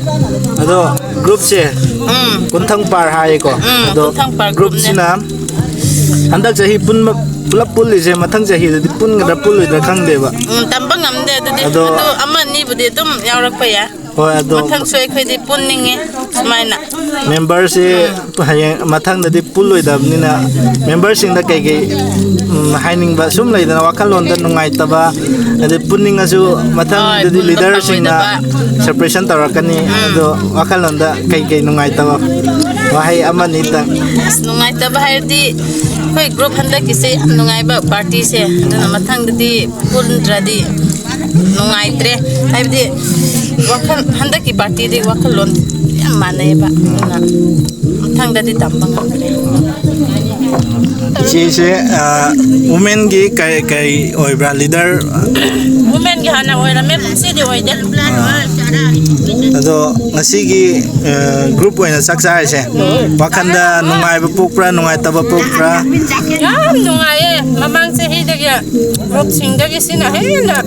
ꯑꯗꯣ ꯒ꯭ꯔꯨꯞꯁꯦ ꯎꯝ꯫ ꯀꯨꯟꯊꯪ ꯄꯥꯔ ꯍꯥꯏꯌꯦꯀꯣ꯫ ꯎꯝ, ꯑꯗꯣ ꯀꯨꯟꯊꯪ ꯄꯥꯔ ꯒ꯭ꯔꯨꯞꯅꯦ꯫ ꯒ꯭ꯔꯨꯞꯁꯤꯅ ꯍꯟꯗꯛ ꯆꯍꯤ ꯄꯨꯟꯕ, ꯄꯨꯂꯞ ꯄꯨꯜꯂꯤꯁꯦ ꯃꯊꯪ ꯆꯍꯤꯗꯗꯤ ꯄꯨꯟꯒꯗ꯭ꯔꯥ ꯄꯨꯜꯂꯣꯏꯗ꯭ꯔꯥ ꯈꯪꯗꯦꯕ꯫ ꯎꯝ, ꯇꯝꯕ ꯉꯝꯗꯦ ꯑꯗꯨꯗꯤ꯫ ꯑꯗꯣ ꯑꯗꯨ ꯑꯃ ꯑꯅꯤꯕꯨꯗꯤ ꯑꯗꯨꯝ ꯌꯥꯎꯔꯛꯄ ꯌꯥꯏ꯫ ꯍꯣꯏ, ꯑꯗꯣ ꯃꯊꯪꯁꯨ ꯑꯩꯈꯣꯏꯗꯤ ꯄꯨꯟꯅꯤꯡꯉꯤ ꯁꯨꯃꯥꯏꯅ꯫ ꯃꯦꯝꯕꯔꯁꯦ ꯍꯌꯦꯡ ꯃꯊꯪꯗꯗꯤ ꯄꯨꯜꯂꯣꯏꯗꯕꯅꯤꯅ ꯃꯦꯝꯕꯔꯁꯤꯡꯗ ꯀꯩꯀꯩ, ꯎꯝ, ꯍꯥꯏꯅꯤꯡꯕ ꯁꯨꯝ ꯂꯩꯗꯅ ꯋꯥꯈꯜꯂꯣꯟꯗ ꯅꯨꯡꯉꯥꯏꯇꯕ, ꯑꯗꯩ ꯄꯨꯟꯅꯤꯡꯉꯁꯨ ꯃꯊꯪꯗꯗꯤ ꯍꯣꯏ, ꯄꯨꯟꯕ ꯂꯤꯗꯔꯁꯤꯡꯅ ꯐꯪꯉꯣꯏꯗꯕ꯫ ꯁꯦꯄꯔꯦꯁꯟ ꯇꯧꯔꯛꯀꯅꯤ꯫ ꯎꯝ꯫ ꯑꯗꯣ ꯋꯥꯈꯜꯂꯣꯟꯗ ꯀꯩꯀꯩ ꯅꯨꯡꯉꯥꯏꯇꯕ ꯋꯥꯍꯩ ꯑꯃꯅꯤꯇꯪ꯫ ꯑꯁ, ꯅꯨꯡꯉꯥꯏꯇꯕ ꯍꯥꯏꯔꯗꯤ ꯑꯩꯈꯣꯏ ꯒ꯭ꯔꯨꯞ ꯍꯟꯗꯛꯀꯤꯁꯦ ꯌꯥꯝ ꯅꯨꯡꯉꯥꯏꯕ ꯄꯥꯔꯇꯤꯁꯦ, ꯑꯗꯨꯅ ꯃꯊꯪꯗꯗꯤ ꯄꯨꯟꯗ꯭ꯔꯗꯤ ꯅꯨꯡꯉꯥꯏꯇ꯭ꯔꯦ꯫ ꯍꯥꯏꯕꯗꯤ ꯋꯥꯈꯜ, ꯍꯟꯗꯛꯀꯤ ꯄꯥꯔꯇꯤꯗꯤ ꯋꯥꯈꯜꯂꯣꯟ ꯌꯥꯝ ꯃꯥꯟꯅꯩꯌꯦꯕ, ꯑꯗꯨꯅ ꯃꯊꯪꯗꯗꯤ ꯇꯝꯕ ꯉꯝꯗ꯭ꯔꯦ꯫ ꯏꯆꯦꯁꯦ, ꯑ, ꯋꯨꯃꯦꯟꯒꯤ ꯀꯩ, ꯀꯩ ꯑꯣꯏꯕ꯭ꯔꯥ? ꯂꯤꯗꯔ? ꯋꯨꯃꯦꯟꯒꯤ ꯍꯥꯟꯅ ꯑꯣꯏꯔꯝꯃꯦ, ꯀꯨꯝꯁꯤꯗꯤ ꯑꯣꯏꯗꯦ꯫ ꯑꯗꯣ ꯉꯁꯤꯒꯤ, ꯑ, ꯒ꯭ꯔꯨꯞ ꯑꯣꯏꯅ ꯆꯥꯛ ꯆꯥꯔꯤꯁꯦ ꯋꯥꯈꯜꯗ ꯅꯨꯡꯉꯥꯏꯕ ꯄꯣꯛꯄ꯭ꯔꯥ, ꯅꯨꯡꯉꯥꯏꯇꯕ ꯄꯣꯛꯄ꯭ꯔꯥ? ꯌꯥꯝ ꯅꯨꯡꯉꯥꯏꯌꯦ꯫ ꯃꯃꯥꯡ ꯆꯍꯤꯗꯒꯤ ꯒ꯭ꯔꯨꯞꯁꯤꯡꯗꯒꯤ ꯁꯤꯅ ꯍꯦꯟꯅ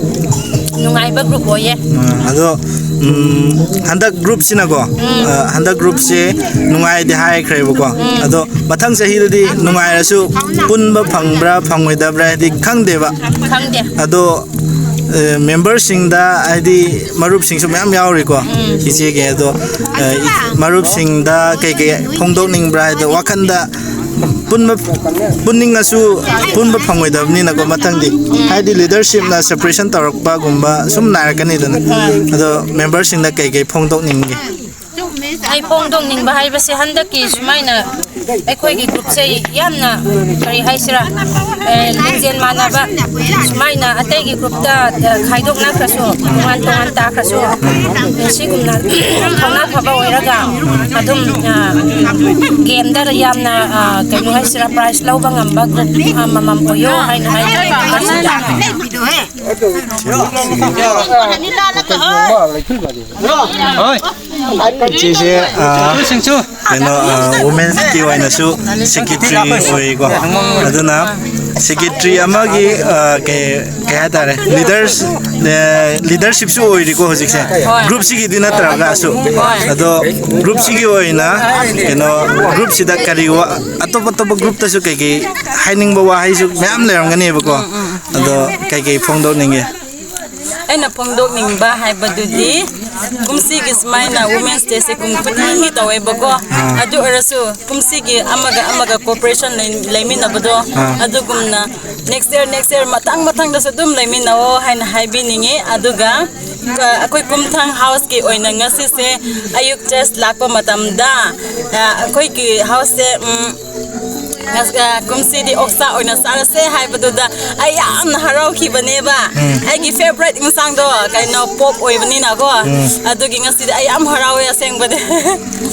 ꯅꯨꯡꯉꯥꯏꯕ ꯒ꯭ꯔꯨꯞ ꯑꯣꯏꯌꯦ꯫ ꯑ, ꯑꯗꯣ, ꯎꯝ, ꯍꯟꯗꯛ ꯒ꯭ꯔꯨꯞꯁꯤꯅꯀꯣ, ꯎꯝ꯫ ꯑ, ꯍꯟꯗꯛ ꯒ꯭ꯔꯨꯞꯁꯦ ꯅꯨꯡꯉꯥꯏꯗꯤ ꯍꯥꯏꯈ꯭ꯔꯦꯕꯀꯣ꯫ ꯎꯝ꯫ ꯑꯗꯣ ꯃꯊꯪ ꯆꯍꯤꯗꯗꯤ ꯅꯨꯡꯉꯥꯏꯔꯁꯨ ꯄꯨꯟꯕ ꯐꯪꯕ꯭ꯔꯥ ꯐꯪꯉꯣꯏꯗꯕ꯭ꯔꯥ ꯍꯥꯏꯗꯤ ꯈꯪꯗꯦꯕ꯫ ꯈꯪꯗꯦ꯫ ꯑꯗꯣ, ꯑ, ꯃꯦꯝꯕꯔꯁꯤꯡꯗ ꯍꯥꯏꯗꯤ ꯃꯔꯨꯞꯁꯤꯡꯁꯨ ꯃꯌꯥꯝ ꯌꯥꯎꯔꯤꯀꯣ꯫ ꯎꯝ꯫ ꯏꯆꯦꯒꯤ ꯑꯗꯣ, ꯑ, ꯃꯔꯨꯞꯁꯤꯡꯗ ꯀꯩꯀꯩ ꯐꯣꯡꯗꯣꯛꯅꯤꯡꯕ꯭ꯔꯥ ꯍꯥꯏꯗꯣ ꯋꯥꯈꯜꯗ ꯄꯨꯟꯕ, ꯄꯨꯟꯅꯤꯡꯉꯁꯨ ꯄꯨꯟꯕ ꯐꯪꯉꯣꯏꯗꯕꯅꯤꯅꯀꯣ ꯃꯊꯪꯗꯤ꯫ ꯍꯥꯏꯗꯤ ꯂꯤꯗꯔꯁꯤꯞꯅ ꯁꯦꯄꯔꯦꯁꯟ ꯇꯧꯔꯛꯄꯒꯨꯝꯕ ꯁꯨꯝ ꯅꯥꯏꯔꯛꯀꯅꯤꯗꯅ꯫ ꯑꯗꯣ ꯃꯦꯝꯕꯔꯁꯤꯡꯗ ꯀꯩꯀꯩ ꯐꯣꯡꯗꯣꯛꯅꯤꯡꯒꯦ? ꯑꯩ ꯐꯣꯡꯗꯣꯛꯅꯤꯡꯕ ꯍꯥꯏꯕꯁꯦ ꯍꯟꯗꯛꯀꯤ ꯁꯨꯃꯥꯏꯅ ꯑꯩꯈꯣꯏꯒꯤ ꯒ꯭ꯔꯨꯞꯁꯦ ꯌꯥꯝꯅ, ꯀꯔꯤ ꯍꯥꯏꯁꯤꯔꯥ, ꯑꯦ, ꯂꯤꯡꯖꯦꯜ ꯃꯥꯟꯅꯕ, ꯁꯨꯃꯥꯏꯅ ꯑꯇꯩꯒꯤ ꯒ꯭ꯔꯨꯞꯇ, ꯑ, ꯈꯥꯏꯗꯣꯛꯅꯈ꯭ꯔꯁꯨ, ꯇꯣꯉꯥꯟ ꯇꯣꯉꯥꯟ ꯇꯥꯈ꯭ꯔꯁꯨ, ꯁꯤꯒꯨꯝꯅ ꯊꯧꯅꯥ ꯐꯕ ꯑꯣꯏꯔꯒ ꯑꯗꯨꯝ, ꯑ, ꯒꯦꯝꯗ ꯌꯥꯝꯅ, ꯑ, ꯀꯩꯅꯣ ꯍꯥꯏꯁꯤꯔꯥ, ꯄ꯭ꯔꯥꯏꯖ ꯂꯧꯕ ꯉꯝꯕ ꯒ꯭ꯔꯨꯞ ꯑꯃꯃꯝ ꯑꯣꯏꯌꯣ ꯍꯥꯏꯅ ꯍꯥꯏꯖꯔꯤ꯫ ꯍꯣꯏ꯫ ꯏꯆꯦꯁꯦ, ꯑ, ꯀꯩꯅꯣ, ꯑ, ꯋꯨꯃꯦꯟꯁꯀꯤ ꯑꯣꯏꯅꯁꯨ ꯁꯦꯀ꯭ꯔꯦꯇꯔꯤ ꯑꯣꯏꯀꯣ꯫ ꯑꯗꯨꯅ ꯁꯦꯀ꯭ꯔꯦꯇꯔꯤ ꯑꯃꯒꯤ, ꯑ, ꯀꯩ, ꯀꯩ ꯍꯥꯏꯇꯥꯔꯦ, ꯂꯤꯗꯔꯁ, ꯑ, ꯂꯤꯗꯔꯁꯤꯞꯁꯨ ꯑꯣꯏꯔꯤꯀꯣ ꯍꯧꯖꯤꯛꯁꯦ꯫ ꯍꯣꯏ꯫ ꯒ꯭ꯔꯨꯞꯁꯤꯒꯤꯗꯤ ꯅꯠꯇ꯭ꯔꯒꯁꯨ꯫ ꯍꯣꯏ꯫ ꯑꯗꯣ ꯒ꯭ꯔꯨꯞꯁꯤꯒꯤ ꯑꯣꯏꯅ, ꯀꯩꯅꯣ, ꯒ꯭ꯔꯨꯞꯁꯤꯗ ꯀꯔꯤ ꯋꯥ-, ꯑꯇꯣꯞ ꯑꯇꯣꯞꯄ ꯒ꯭ꯔꯨꯞꯇꯁꯨ ꯀꯩꯀꯩ ꯍꯥꯏꯅꯤꯡꯕ ꯋꯥꯍꯩꯁꯨ ꯃꯌꯥꯝ ꯂꯩꯔꯝꯒꯅꯦꯕꯀꯣ꯫ ꯑꯗꯣ ꯀꯩꯀꯩ ꯐꯣꯡꯗꯣꯛꯅꯤꯡꯒꯦ? ꯑꯩꯅ ꯐꯣꯡꯗꯣꯛꯅꯤꯡꯕ ꯍꯥꯏꯕꯗꯨꯗꯤ, ꯀꯨꯝꯁꯤꯒꯤ ꯁꯨꯃꯥꯏꯅ Women's Day ꯁꯦ ꯀꯨꯝ ꯈꯨꯗꯤꯡꯒꯤ ꯇꯧꯋꯦꯕꯀꯣ꯫ ꯑꯥ꯫ ꯑꯗꯨ ꯑꯣꯏꯔꯁꯨ ꯀꯨꯝꯁꯤꯒꯤ ꯑꯃꯒ ꯑꯃꯒ cooperation ꯂꯩ-, ꯂꯩꯃꯤꯟꯅꯕꯗꯣ, ꯑꯥ꯫ ꯑꯗꯨꯒꯨꯝꯅ next year, next year ꯃꯊꯪ ꯃꯊꯪꯗꯁꯨ ꯑꯗꯨꯝ ꯂꯩꯃꯤꯟꯅꯑꯣ ꯍꯥꯏꯅ ꯍꯥꯏꯕꯤꯅꯤꯡꯉꯤ꯫ ꯑꯗꯨꯒ, ꯑ, ꯑꯩꯈꯣꯏ ꯀꯨꯝꯊꯥꯡ house ꯀꯤ ꯑꯣꯏꯅ ꯉꯁꯤꯁꯦ ꯑꯌꯨꯛ church ꯂꯥꯛꯄ ꯃꯇꯝꯗ, ꯑ, ꯑꯩꯈꯣꯏꯒꯤ house ꯁꯦ, ꯎꯝ, ꯑꯁ, ꯑ, ꯀꯨꯝꯁꯤꯗꯤ ꯑꯣꯛꯁꯥ ꯑꯣꯏꯅ ꯆꯥꯔꯁꯦ ꯍꯥꯏꯕꯗꯨꯗ ꯑꯩ ꯌꯥꯝꯅ ꯍꯔꯥꯎꯈꯤꯕꯅꯦꯕ꯫ ꯎꯝ꯫ ꯑꯩꯒꯤ favourite ꯏꯟꯁꯥꯡꯗꯣ ꯀꯩꯅꯣ pork ꯑꯣꯏꯕꯅꯤꯅꯀꯣ꯫ ꯎꯝ꯫ ꯑꯗꯨꯒꯤ ꯉꯁꯤꯗꯤ ꯑꯩ ꯌꯥꯝ ꯍꯔꯥꯎꯋꯦ ꯑꯁꯦꯡꯕꯗꯤ꯫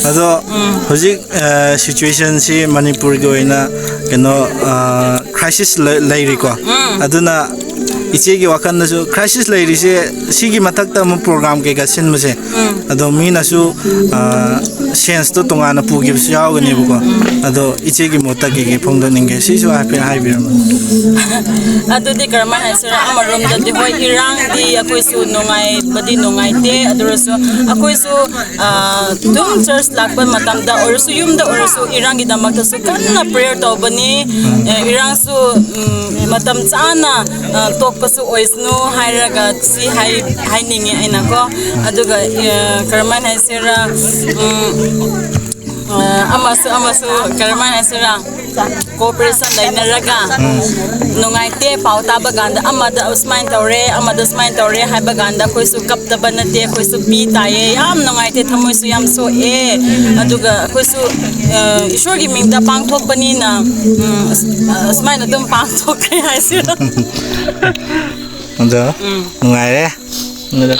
ꯑꯗꯣ ꯎꯝ꯫ ꯍꯧꯖꯤꯛ, ꯑ, situation ꯁꯤ ꯃꯅꯤꯄꯨꯔꯒꯤ ꯑꯣꯏꯅ ꯀꯩꯅꯣ, ꯑ, crisis ꯂꯩ-, ꯂꯩꯔꯤꯀꯣ꯫ ꯎꯝ꯫ ꯑꯗꯨꯅ ꯏꯆꯦꯒꯤ ꯋꯥꯈꯜꯗꯁꯨ crisis ꯂꯩꯔꯤꯁꯦ, ꯁꯤꯒꯤ ꯃꯊꯛꯇ ꯑꯃꯨꯛ program ꯀꯩꯀꯥ ꯁꯤꯟꯕꯁꯦ, ꯎꯝ꯫ ꯑꯗꯣ ꯃꯤꯅꯁꯨ, ꯑ, sense ꯇꯣ ꯇꯣꯉꯥꯟꯅ ꯄꯨꯈꯤꯕꯁꯨ ꯌꯥꯎꯒꯅꯦꯕꯀꯣ꯫ ꯎꯝ꯫ ꯑꯗꯣ ꯏꯆꯦꯒꯤ ꯃꯣꯠꯇ ꯀꯩ ꯀꯩ ꯐꯣꯡꯗꯣꯛꯅꯤꯡꯒꯦ? ꯁꯤꯁꯨ ꯍꯥꯏꯐꯦꯠ ꯍꯥꯏꯕꯤꯔꯝꯃꯨ꯫ ꯑꯗꯨꯗꯤ ꯀꯔꯝꯍꯥꯏꯅ ꯍꯥꯏꯁꯤꯔꯥ? ꯑꯃꯔꯣꯝꯗꯗꯤ ꯍꯣꯏ, ꯏꯔꯥꯡꯗꯤ ꯑꯩꯈꯣꯏꯁꯨ ꯅꯨꯡꯉꯥꯏꯕꯗꯤ ꯅꯨꯡꯉꯥꯏꯇꯦ꯫ ꯑꯗꯨ ꯑꯣꯏꯔꯁꯨ ꯑꯩꯈꯣꯏꯁꯨ, ꯑ, ꯑꯗꯨꯝ church ꯂꯥꯛꯄ ꯃꯇꯝꯗ ꯑꯣꯏꯔꯁꯨ, ꯌꯨꯝꯗ ꯑꯣꯏꯔꯁꯨ, ꯏꯔꯥꯡꯒꯤꯗꯃꯛꯇꯁꯨ ꯀꯟꯅ prayer ꯇꯧꯕꯅꯤ꯫ ꯑ, ꯏꯔꯥꯡꯁꯨ, ꯎꯝ, ꯃꯇꯝ ꯆꯥꯅ, ꯑ, ꯇꯣꯛꯄꯁꯨ ꯑꯣꯏꯁꯅꯨ ꯍꯥꯏꯔꯒ ꯁꯤ ꯍꯥꯏ-, ꯍꯥꯏꯅꯤꯡꯉꯤ ꯑꯩꯅꯀꯣ꯫ ꯑꯗꯨꯒ, ꯑ, ꯀꯔꯝꯍꯥꯏꯅ ꯍꯥꯏꯁꯤꯔꯥ? ꯎꯝ, ꯑ, ꯑꯃꯁꯨ, ꯑꯃꯁꯨ ꯀꯔꯝꯍꯥꯏꯅ ꯍꯥꯏꯁꯤꯔꯥ? ꯀꯣꯑꯣꯄꯔꯦꯁꯟ ꯂꯩꯅꯔꯒ ꯅꯨꯡꯉꯥꯏꯇꯦ ꯄꯥꯎ ꯇꯥꯕ ꯀꯥꯟꯗ ꯑꯃꯗ ꯁꯨꯃꯥꯏꯅ ꯇꯧꯔꯦ, ꯑꯃꯗ ꯁꯨꯃꯥꯏꯅ ꯇꯧꯔꯦ ꯍꯥꯏꯕ ꯀꯥꯟꯗ ꯑꯩꯈꯣꯏꯁꯨ ꯀꯞꯇꯕ ꯅꯠꯇꯦ, ꯑꯩꯈꯣꯏꯁꯨ ꯄꯤ ꯇꯥꯏꯌꯦ꯫ ꯌꯥꯝ ꯅꯨꯡꯉꯥꯏꯇꯦ, ꯊꯃꯣꯏꯁꯨ ꯌꯥꯝ ꯁꯣꯛꯑꯦ꯫ ꯑꯗꯨꯒ ꯑꯩꯈꯣꯏꯁꯨ, ꯑ, ꯏꯁꯣꯔꯒꯤ ꯃꯤꯡꯗ ꯄꯥꯡꯊꯣꯛꯄꯅꯤꯅ, ꯎꯝ, ꯑꯁ-, ꯑ, ꯑꯁꯨꯃꯥꯏꯅ ꯑꯗꯨꯝ ꯄꯥꯡꯊꯣꯛꯈ꯭ꯔꯦ ꯍꯥꯏꯁꯤꯔ꯫ ꯑꯗꯣ ꯅꯨꯡꯉꯥꯏꯔꯦ꯫ ꯑꯗꯣ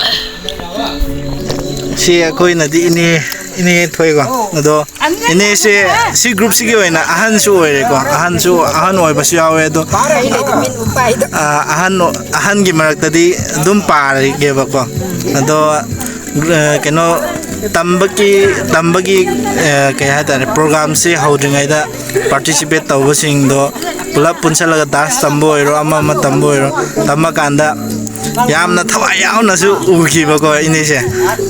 ꯁꯤ ꯑꯩꯈꯣꯏꯅꯗꯤ ꯏꯅꯦ, ꯏꯅꯦ ꯊꯣꯛꯏꯀꯣ꯫ ꯑꯗꯣ ꯏꯅꯦꯁꯦ ꯁꯤ ꯒ꯭ꯔꯨꯞꯁꯤꯒꯤ ꯑꯣꯏꯅ ꯑꯍꯟꯁꯨ ꯑꯣꯏꯔꯦꯀꯣ꯫ ꯑꯍꯟꯁꯨ, ꯑꯍꯟ ꯑꯣꯏꯕꯁꯨ ꯌꯥꯎꯋꯦ꯫ ꯑꯗꯣ, ꯑ, ꯑꯍꯟ, ꯑꯍꯟꯒꯤ ꯃꯔꯛꯇꯗꯤ ꯑꯗꯨꯝ ꯄꯥꯔꯒꯦꯕꯀꯣ꯫ ꯑꯗꯣ, ꯑ, ꯀꯩꯅꯣ, ꯇꯝꯕꯒꯤ, ꯇꯝꯕꯒꯤ, ꯑ, ꯀꯩ ꯍꯥꯏꯇꯥꯔꯦ, ꯄ꯭ꯔꯣꯒ꯭ꯔꯥꯝꯁꯤ ꯍꯧꯗ꯭ꯔꯤꯉꯩꯗ ꯄꯥꯔꯇꯤꯁꯤꯄꯦꯠ ꯇꯧꯕꯁꯤꯡꯗꯣ ꯄꯨꯂꯞ ꯄꯨꯟꯁꯜꯂꯒ ꯗꯥꯟꯁ ꯇꯝꯕ ꯑꯣꯏꯔꯣ, ꯑꯃ ꯑꯃ ꯇꯝꯕ ꯑꯣꯏꯔꯣ, ꯇꯝꯃꯀꯥꯟꯗ ꯌꯥꯝꯅ ꯊꯋꯥꯏ ꯌꯥꯎꯅꯁꯨ ꯎꯈꯤꯕꯀꯣ ꯏꯅꯦꯁꯦ꯫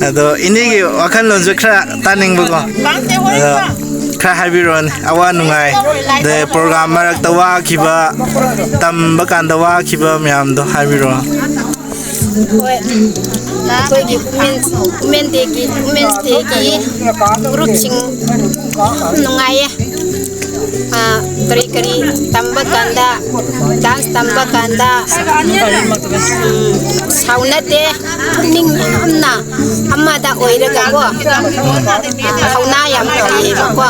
ꯑꯗꯣ ꯏꯅꯦꯒꯤ ꯋꯥꯈꯜꯂꯣꯟꯁꯨ ꯈꯔ ꯇꯥꯅꯤꯡꯕꯀꯣ꯫ ꯑꯗꯣ ꯈꯔ ꯍꯥꯏꯕꯤꯔꯛꯑꯣꯅꯦ, ꯑꯋꯥ ꯅꯨꯡꯉꯥꯏ, ꯑꯗꯩ ꯄ꯭ꯔꯣꯒ꯭ꯔꯥꯝ ꯃꯔꯛꯇ ꯋꯥꯈꯤꯕ, ꯇꯝꯕ ꯀꯥꯟꯗ ꯋꯥꯈꯤꯕ ꯃꯌꯥꯝꯗꯣ ꯍꯥꯏꯕꯤꯔꯛꯑꯣ꯫ ꯍꯣꯏ, ꯑꯩꯈꯣꯏꯒꯤ ꯋꯨꯃꯦꯟꯁ, ꯋꯨꯃꯦꯟ ꯗꯦꯒꯤ, ꯋꯨꯃꯦꯟꯁ ꯗꯦꯒꯤ ꯒ꯭ꯔꯨꯞꯁꯤꯡ ꯌꯥꯝ ꯅꯨꯡꯉꯥꯏꯌꯦ꯫ ꯑ, ꯀꯔꯤ ꯀꯔꯤ ꯇꯝꯕ ꯀꯥꯟꯗ, ꯗꯥꯟꯁ ꯇꯝꯕ ꯀꯥꯟꯗ, ꯎꯝ, ꯁꯥꯎꯅꯗꯦ, ꯄꯨꯛꯅꯤꯡ ꯌꯥꯝꯅ ꯑꯃꯗ ꯑꯣꯏꯔꯒꯀꯣ, ꯊꯧꯅꯥ ꯌꯥꯝ ꯐꯩꯌꯦꯕꯀꯣ꯫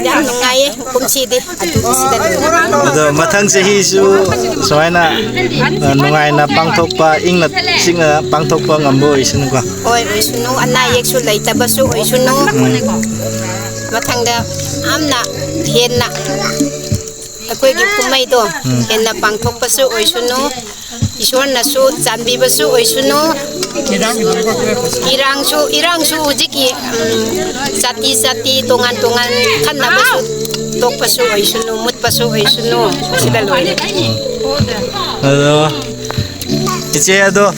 ꯌꯥꯝ ꯅꯨꯡꯉꯥꯏꯌꯦ ꯀꯨꯝꯁꯤꯗꯤ꯫ ꯑꯗꯨ ꯁꯤꯗ ꯂꯣꯏꯔꯦ꯫ ꯑꯗꯣ ꯃꯊꯪ ꯆꯍꯤꯁꯨ ꯁꯨꯃꯥꯏꯅ, ꯑ, ꯅꯨꯡꯉꯥꯏꯅ ꯄꯥꯡꯊꯣꯛꯄ, ꯏꯪꯅ ꯆꯤꯛꯅ ꯄꯥꯡꯊꯣꯛꯄ ꯉꯝꯕ ꯑꯣꯏꯁꯅꯨꯀꯣ꯫ ꯍꯣꯏ, ꯑꯣꯏꯁꯅꯨ, ꯑꯅꯥ ꯑꯌꯦꯛꯁꯨ ꯂꯩꯇꯕꯁꯨ ꯑꯣꯏꯁꯅꯨ꯫ ꯃꯊꯪꯗ ꯌꯥꯝꯅ ꯍꯦꯟꯅ ꯑꯩꯈꯣꯏꯒꯤ ꯀꯨꯝꯍꯩꯗꯣ ꯍꯦꯟꯅ ꯄꯥꯡꯊꯣꯛꯄꯁꯨ ꯑꯣꯏꯁꯅꯨ꯫ ꯏꯁꯣꯔꯅꯁꯨ ꯆꯥꯟꯕꯤꯕꯁꯨ ꯑꯣꯏꯁꯅꯨ꯫ ꯏꯔꯥꯡꯁꯨ, ꯏꯔꯥꯡꯁꯨ ꯍꯧꯖꯤꯛꯀꯤ, ꯎꯝ, ꯖꯥꯇꯤ ꯖꯥꯇꯤ ꯇꯣꯉꯥꯟ ꯇꯣꯉꯥꯟ ꯈꯟꯅꯕꯁꯨ ꯇꯣꯛꯄꯁꯨ ꯑꯣꯏꯁꯅꯨ, ꯃꯨꯠꯄꯁꯨ ꯑꯣꯏꯁꯅꯨ꯫ ꯁꯤꯗ ꯂꯣꯏꯔꯦ꯫ ꯑꯗꯣ ꯏꯆꯦ, ꯑꯗꯣ,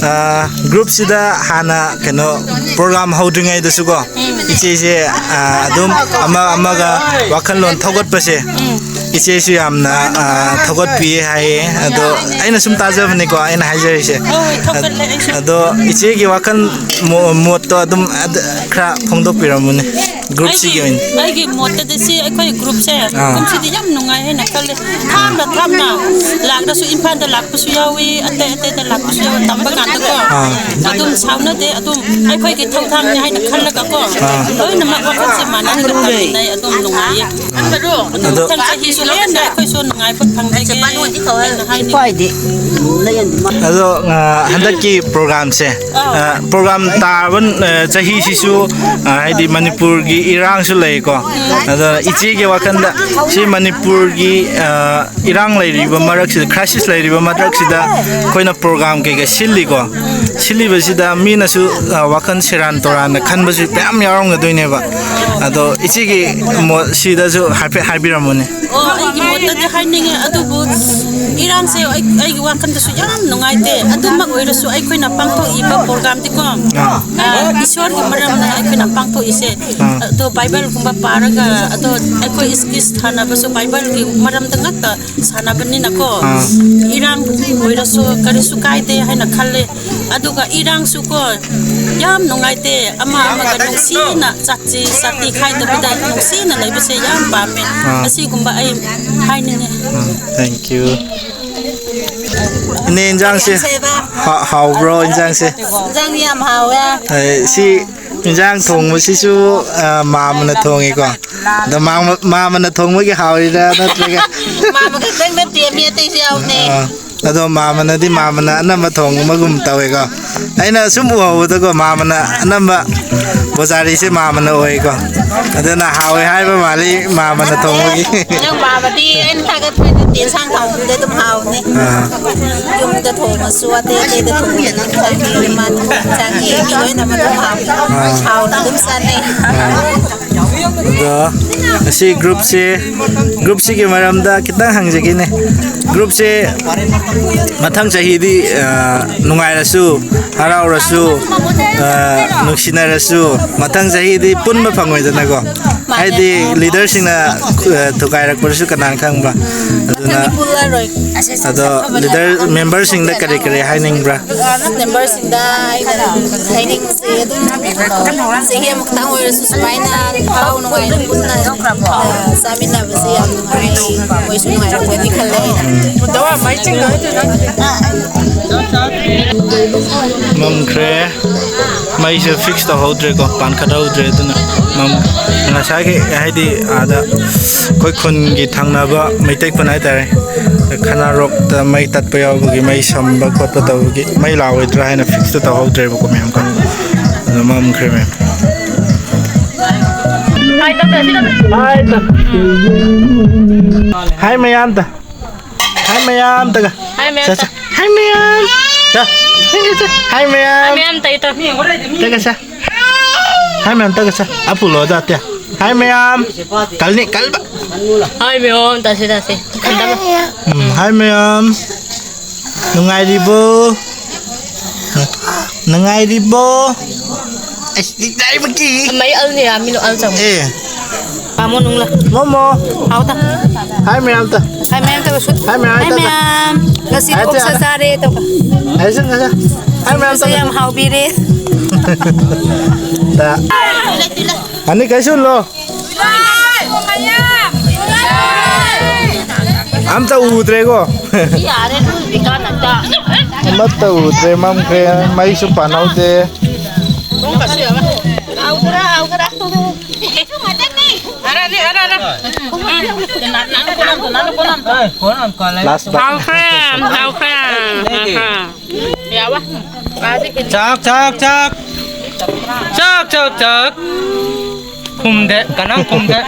ꯑ, ꯒ꯭ꯔꯨꯞꯁꯤꯗ ꯍꯥꯟꯅ ꯀꯩꯅꯣ ꯄ꯭ꯔꯣꯒ꯭ꯔꯥꯝ ꯍꯧꯗ꯭ꯔꯤꯉꯩꯗꯁꯨꯀꯣ, ꯏꯆꯦꯁꯦ, ꯑ, ꯑꯗꯨꯝ ꯑꯃ ꯑꯃꯒ ꯋꯥꯈꯜꯂꯣꯟ ꯊꯧꯒꯠꯄꯁꯦ, ꯏꯆꯦꯁꯨ ꯌꯥꯝꯅ, ꯑ, ꯊꯧꯒꯠꯄꯤꯌꯦ ꯍꯥꯏꯌꯦ꯫ ꯑꯗꯣ ꯑꯩꯅ ꯁꯨꯝ ꯇꯥꯖꯕꯅꯤꯀꯣ, ꯑꯩꯅ ꯍꯥꯏꯖꯔꯤꯁꯦ꯫ ꯍꯣꯏ, ꯊꯧꯒꯠꯂꯦ ꯑꯩꯁꯨ꯫ ꯑꯗꯣ ꯏꯆꯦꯒꯤ ꯋꯥꯈꯜ ꯃꯣ-, ꯃꯣꯠꯇꯣ ꯑꯗꯨꯝ ꯑꯗ-, ꯈꯔ ꯐꯣꯡꯗꯣꯛꯄꯤꯔꯝꯃꯨꯅꯦ꯫ ꯒ꯭ꯔꯨꯞꯁꯤꯒꯤ ꯑꯩꯒꯤ, ꯑꯣꯏꯅ꯫ ꯑꯩꯒꯤ ꯃꯣꯠꯇꯗꯤ ꯁꯤ ꯑꯩꯈꯣꯏ ꯒ꯭ꯔꯨꯞꯁꯦ ꯑꯥ꯫ ꯀꯨꯝꯁꯤꯗꯤ ꯌꯥꯝ ꯅꯨꯡꯉꯥꯏ ꯍꯥꯏꯅ ꯈꯜꯂꯦ꯫ ꯊꯥꯞꯅ ꯊꯥꯞꯅ ꯂꯥꯛꯂꯁꯨ ꯏꯝꯐꯥꯜꯗ ꯂꯥꯛꯄꯁꯨ ꯌꯥꯎꯏ, ꯑꯇꯩ ꯑꯇꯩꯗ ꯂꯥꯛꯄꯁꯨ ꯌꯥꯎꯏ꯫ ꯇꯝꯕ ꯀꯥꯟꯗꯀꯣ ꯑꯥ꯫ ꯑꯗꯨꯝ ꯁꯥꯎꯅꯗꯦ, ꯑꯗꯨꯝ ꯑꯩꯈꯣꯏꯒꯤ ꯊꯧꯗꯥꯡꯅꯤ ꯍꯥꯏꯅ ꯈꯜꯂꯒꯀꯣ ꯑꯥ꯫ ꯂꯣꯏꯅꯃꯛ ꯋꯥꯈꯜꯁꯦ ꯃꯥꯟꯅꯔꯒ ꯇꯧꯃꯤꯟꯅꯩ꯫ ꯑꯗꯨꯝ ꯅꯨꯡꯉꯥꯏꯌꯦ꯫ ꯑꯗꯣ ꯃꯊꯪ ꯆꯍꯤꯁꯨ ꯍꯦꯟꯅ ꯑꯩꯈꯣꯏꯁꯨ ꯅꯨꯡꯉꯥꯏꯕ ꯐꯪꯖꯒꯦ ꯍꯥꯏꯅ ꯍꯥꯏꯅꯤꯡꯉꯤ꯫ ꯑꯗꯣ, ꯑ, ꯍꯟꯗꯛꯀꯤ ꯄ꯭ꯔꯣꯒ꯭ꯔꯥꯝꯁꯦ, ꯑ, ꯄ꯭ꯔꯣꯒ꯭ꯔꯥꯝ ꯇꯥꯕ, ꯑ, ꯆꯍꯤꯁꯤꯁꯨ, ꯑ, ꯍꯥꯏꯗꯤ ꯃꯅꯤꯄꯨꯔꯒꯤ ꯏꯔꯥꯡꯁꯨ ꯂꯩꯀꯣ꯫ ꯑꯗꯣ ꯏꯆꯦꯒꯤ ꯋꯥꯈꯜꯗ ꯁꯤ ꯃꯅꯤꯄꯨꯔꯒꯤ, ꯑ, ꯏꯔꯥꯡ ꯂꯩꯔꯤꯕ ꯃꯔꯛꯁꯤꯗ, ꯀ꯭ꯔꯥꯏꯁꯤꯁ ꯂꯩꯔꯤꯕ ꯃꯔꯛꯁꯤꯗ ꯑꯩꯈꯣꯏꯅ ꯄ꯭ꯔꯣꯒ꯭ꯔꯥꯝ ꯀꯩꯀꯩ ꯁꯤꯜꯂꯤꯀꯣ꯫ ꯁꯤꯜꯂꯤꯕꯁꯤꯗ ꯃꯤꯅꯁꯨ, ꯑ, ꯋꯥꯈꯜ ꯁꯦꯔꯥꯟ ꯇꯣꯔꯥꯟꯅ ꯈꯟꯕꯁꯨ ꯃꯌꯥꯝ ꯌꯥꯎꯔꯝꯒꯗꯣꯏꯅꯦꯕ꯫ ꯑꯗꯣ ꯏꯆꯦꯒꯤ ꯃꯣꯠꯁꯤꯗꯁꯨ ꯍꯥꯏꯐꯦꯠ ꯍꯥꯏꯕꯤꯔꯝꯃꯨꯅꯦ꯫ ꯑꯣ, ꯑꯩꯒꯤ ꯃꯣꯠꯇꯗꯤ ꯍꯥꯏꯅꯤꯡꯉꯦ, ꯑꯗꯨꯕꯨ ꯏꯔꯥꯡꯁꯦ ꯑꯩ, ꯑꯩꯒꯤ ꯋꯥꯈꯜꯗꯁꯨ ꯌꯥꯝ ꯅꯨꯡꯉꯥꯏꯇꯦ꯫ ꯑꯗꯨꯃꯛ ꯑꯣꯏꯔꯁꯨ ꯑꯩꯈꯣꯏꯅ ꯄꯥꯡꯊꯣꯛꯏꯕ ꯄ꯭ꯔꯣꯒ꯭ꯔꯥꯝꯗꯤꯀꯣ, ꯑꯥ꯫ ꯑ, ꯏꯁꯣꯔꯒꯤ ꯃꯔꯝꯅ ꯑꯩꯈꯣꯏꯅ ꯄꯥꯡꯊꯣꯛꯏꯁꯦ꯫ ꯑꯥ꯫ ꯑꯗꯣ ꯕꯥꯏꯕꯜꯒꯨꯝꯕ ꯄꯥꯔꯒ, ꯑꯗꯣ ꯑꯩꯈꯣꯏ ꯏꯁꯀꯤꯁ ꯊꯥꯅꯕꯁꯨ ꯕꯥꯏꯕꯜꯒꯤ ꯃꯔꯝꯗ ꯉꯥꯛꯇ ꯁꯥꯟꯅꯕꯅꯤꯅꯀꯣ, ꯑꯥ꯫ ꯏꯔꯥꯡ ꯑꯣꯏꯔꯁꯨ ꯀꯔꯤꯁꯨ ꯀꯥꯏꯗꯦ ꯍꯥꯏꯅ ꯈꯜꯂꯦ꯫ ꯑꯗꯨꯒ ꯏꯔꯥꯡꯁꯨꯀꯣ ꯌꯥꯝ ꯅꯨꯡꯉꯥꯏꯇꯦ꯫ ꯑꯃ ꯑꯃꯒ ꯅꯨꯡꯁꯤꯅ ꯆꯥꯛꯁꯤ ꯆꯥꯛꯇꯤ ꯈꯥꯏꯗꯕꯤꯗ ꯅꯨꯡꯁꯤꯅ ꯂꯩꯕꯁꯦ ꯌꯥꯝ ꯄꯥꯝꯃꯦ꯫ ꯑꯥ꯫ ꯑꯁꯤꯒꯨꯝꯕ ꯑꯩ ꯍꯥꯏꯅꯤꯡꯉꯦ꯫ ꯎꯝ, thank you꯫ ꯏꯅꯦ, ꯏꯟꯖꯥꯡꯁꯦ ꯍꯥ-, ꯍꯥꯎꯕ꯭ꯔꯣ, ꯏꯟꯖꯥꯡꯁꯦ? ꯏꯟꯖꯥꯡ ꯌꯥꯝ ꯍꯥꯎꯋꯦ꯫ ꯑꯦ, ꯁꯤ ꯏꯟꯖꯥꯡ ꯊꯣꯡꯕꯁꯤꯁꯨ, ꯑ, ꯃꯥꯝꯃꯅ ꯊꯣꯡꯉꯤꯀꯣ? ꯑꯗꯣ ꯃꯥꯝꯃ-, ꯃꯥꯝꯃꯅ ꯊꯣꯡꯕꯒꯤ ꯍꯥꯎꯔꯤꯔꯥ ꯅꯠꯇ꯭ꯔꯒ? ꯃꯥꯝꯃ ꯈꯛꯇꯪ ꯅꯠꯇꯦ, ꯃꯤ ꯑꯇꯩꯁꯨ ꯌꯥꯎꯕꯅꯦ꯫ ꯑ, ꯑꯗꯣ ꯃꯥꯝꯃꯅꯗꯤ ꯃꯥꯝꯃꯅ ꯑꯅꯝꯕ ꯊꯣꯡꯕꯒꯨꯝ ꯇꯧꯋꯦꯀꯣ꯫ ꯑꯩꯅ ꯁꯨꯝ ꯎꯍꯧꯕꯗꯀꯣ, ꯃꯥꯝꯃꯅ ꯑꯅꯝꯕ ꯄꯨꯖꯥꯔꯤꯁꯦ ꯃꯥꯝꯃꯅ ꯑꯣꯏꯀꯣ꯫ ꯑꯗꯨꯅ ꯍꯥꯎꯋꯦ ꯍꯥꯏꯕ ꯃꯥꯜꯂꯤ ꯃꯥꯝꯃꯅ ꯊꯣꯡꯕꯒꯤ꯫ ꯅꯪ ꯃꯥꯝꯃꯗꯤ ꯑꯩꯅ ꯊꯥꯒꯠꯄ ꯅꯠꯇꯦ, ꯏꯟꯁꯥꯡ ꯊꯣꯡꯕꯗ ꯑꯗꯨꯝ ꯍꯥꯎꯕꯅꯦ꯫ ꯑꯥ꯫ ꯌꯨꯝꯗ ꯊꯣꯡꯉꯁꯨ, ꯑꯇꯩ ꯑꯇꯩꯗ ꯊꯣꯡꯉꯁꯨ, ꯃꯥ ꯊꯣꯡꯕ ꯏꯟꯁꯥꯡ ꯌꯦꯡꯉꯤ ꯂꯣꯏꯅꯃꯛ ꯑꯗꯨꯝ ꯍꯥꯎꯋꯤ꯫ ꯑꯥ꯫ ꯍꯥꯎꯅ ꯑꯗꯨꯝ ꯆꯥꯅꯩ꯫ ꯑꯥ꯫ ꯑꯗꯣ ꯉꯁꯤ ꯒ꯭ꯔꯨꯞꯁꯦ, ꯒ꯭ꯔꯨꯞꯁꯤꯒꯤ ꯃꯔꯝꯗ ꯈꯤꯇꯪ ꯍꯪꯖꯒꯦꯅꯦ꯫ ꯒ꯭ꯔꯨꯞꯁꯦ ꯃꯊꯪ ꯆꯍꯤꯗꯤ, ꯑ, ꯅꯨꯡꯉꯥꯏꯔꯁꯨ, ꯍꯔꯥꯎꯔꯁꯨ, ꯑ, ꯅꯨꯡꯁꯤꯅꯔꯁꯨ, ꯃꯊꯪ ꯆꯍꯤꯗꯤ ꯄꯨꯟꯕ ꯐꯪꯉꯣꯏꯗꯅꯀꯣ꯫ ꯍꯥꯏꯗꯤ ꯂꯤꯗꯔꯁꯤꯡꯅ ꯊꯨꯒꯥꯏꯔꯛꯄꯗꯨꯁꯨ ꯀꯅꯥꯅ ꯈꯪꯕ? ꯑꯗꯨꯅ ꯑꯗꯣ ꯂꯤꯗꯔ ꯃꯦꯝꯕꯔꯁꯤꯡꯗ ꯀꯔꯤ ꯀꯔꯤ ꯍꯥꯏꯅꯤꯡꯕ꯭ꯔꯥ? ꯃꯦꯝꯕꯔꯁꯤꯡꯗ ꯑꯩꯅ ꯍꯥꯏꯅꯤꯡꯕꯁꯦ ꯑꯗꯨꯝ ꯆꯍꯤ ꯑꯃꯈꯛꯇꯪ ꯑꯣꯏꯔꯁꯨ ꯁꯨꯃꯥꯏꯅ ꯍꯔꯥꯎ ꯅꯨꯡꯉꯥꯏꯅ ꯄꯨꯟꯅ ꯆꯥꯃꯤꯟꯅꯕꯁꯦ ꯌꯥꯝ ꯅꯨꯡꯉꯥꯏ꯫ ꯃꯣꯏꯁꯨ ꯅꯨꯡꯉꯥꯏꯔꯝꯒꯅꯤ ꯈꯜꯂꯦ ꯑꯩꯅ꯫ ꯃꯝꯈ꯭ꯔꯦ꯫ ꯃꯩꯁꯦ ꯐꯤꯛꯁ ꯇꯧꯍꯧꯗ꯭ꯔꯦꯀꯣ, ꯄꯥꯟꯈꯠꯍꯧꯗ꯭ꯔꯦ꯫ ꯑꯗꯨꯅ ꯃꯝ-, ꯉꯁꯥꯏꯒꯤ ꯍꯥꯏꯗꯤ ꯑꯥꯗ ꯑꯩꯈꯣꯏ ꯈꯨꯟꯒꯤ ꯊꯪꯅꯕ ꯃꯩꯇꯩ ꯈꯨꯟ ꯍꯥꯏꯇꯥꯔꯦ, ꯈꯅꯥꯔꯣꯛꯇ ꯃꯩ ꯇꯠꯄ ꯌꯥꯎꯕꯒꯤ, ꯃꯩ ꯁꯝꯕ ꯈꯣꯠꯄ ꯇꯧꯕꯒꯤ ꯃꯩ ꯂꯥꯛꯑꯣꯏꯗ꯭ꯔꯥ ꯍꯥꯏꯅ ꯐꯤꯛꯁꯇ ꯇꯧꯍꯧꯗ꯭ꯔꯦꯕꯀꯣ ꯃꯌꯥꯝ ꯀꯣ꯫ ꯑꯗꯣ ꯃꯝꯈ꯭ꯔꯦ ꯃꯌꯥꯝ꯫ ꯍꯥꯏ ꯃꯌꯥꯝꯗ꯫ ꯍꯥꯏ ꯃꯌꯥꯝ ꯇꯒ꯫ ꯍꯥꯏ ꯃꯌꯥꯝ ꯁꯦ, ꯁꯦ꯫ ꯇ-, ꯍꯥꯏ ꯃꯌꯥꯝ꯫ ꯁꯦ, ꯁꯦ, ꯁꯦ꯫ ꯍꯥꯏ ꯃꯌꯥꯝ꯫ ꯍꯥꯏ ꯃꯌꯥꯝ ꯇꯩ ꯇ-, ꯇꯒ ꯁꯦ꯫ ꯍꯥꯏ ꯃꯌꯥꯝ ꯇꯒ ꯁꯦ꯫ ꯑꯄꯨ ꯂꯣ ꯗ ꯇꯦ꯫ ꯍꯥꯏ ꯃꯌꯥꯝ꯫ ꯀꯜꯅꯤ, ꯀꯜꯕ꯫ ꯍꯥꯏ ꯃꯌꯥꯝ ꯇꯁꯦ, ꯇꯁꯦ꯫ ꯎꯝ, ꯍꯥꯏ ꯃꯌꯥꯝ꯫ ꯅꯨꯡꯉꯥꯏꯔꯤꯕꯣ? ꯅꯨꯡꯉꯥꯏꯔꯤꯕꯣ? ꯑꯩꯁ, ꯏꯀꯥꯏꯕꯒꯤ꯫ ꯃꯩ ꯑꯜꯅꯤ ꯌꯥ, ꯃꯤꯅꯨ ꯑꯜ ꯆꯪ꯫ ꯑꯦ꯫ ꯄꯥꯃꯣ ꯅꯨꯡꯂ꯫ ꯃꯣꯃꯣ꯫ ꯍꯥꯎ ꯇ꯫ ꯍꯥꯏ ꯃꯌꯥꯝ ꯇ꯫ ꯍꯥꯏ ꯃꯌꯥꯝ ꯇ ꯁꯨꯠ꯫ ꯍꯥꯏ ꯃꯌꯥꯝ ꯍꯥꯏ ꯇ꯫ ꯃꯌꯥꯝ꯫ ꯉꯁꯤꯗꯤ ꯍꯥꯏ ꯇ꯫ ꯑꯣꯛꯁꯥ ꯆꯥꯔꯦ ꯇꯧ꯫ ꯍꯥꯏ ꯁꯨ, ꯍꯥꯏ ꯁꯨ꯫ ꯍꯥꯏ ꯃꯌꯥꯝ ꯁꯤꯡꯖꯨꯁꯦ ꯇ꯫ ꯌꯥꯝ ꯍꯥꯎꯕꯤꯔꯦ꯫ ꯇ꯫ ꯑꯅꯤ ꯀꯩꯁꯨ ꯂꯣ꯫ ꯑꯝꯇ ꯎꯗ꯭ꯔꯦꯀꯣ꯫ ꯌꯥꯔꯦ, ꯑꯗꯨ ꯍꯧꯖꯤꯛꯀꯥꯟ ꯑꯝꯇ꯫ ꯑꯃꯠꯇ ꯎꯗ꯭ꯔꯦ, ꯃꯝꯈ꯭ꯔꯦ, ꯃꯩꯁꯨ ꯄꯥꯟꯍꯧꯗꯦ꯫ ꯍꯥꯎꯈ꯭ꯔꯦ, ꯍꯥꯎꯈ꯭ꯔꯦ꯫ ꯑꯔꯥꯅꯤ, ꯑꯔꯥ, ꯑꯔꯥ꯫ ꯂꯥꯁ ꯕꯥꯏꯠ꯫ ꯍꯥꯎꯈ꯭ꯔꯦ, ꯍꯥꯎꯈ꯭ꯔꯦ, ꯍꯥꯎꯈ꯭ꯔꯦ꯫ ꯌꯥꯕ? ꯆꯥꯛ, ꯆꯥꯛ, ꯆꯥꯛ꯫ ꯆꯥꯛ, ꯆꯥꯛ, ꯆꯥꯛ꯫ ꯈꯨꯝꯗꯦ, ꯀꯅꯥꯝ ꯈꯨꯝꯗꯦ꯫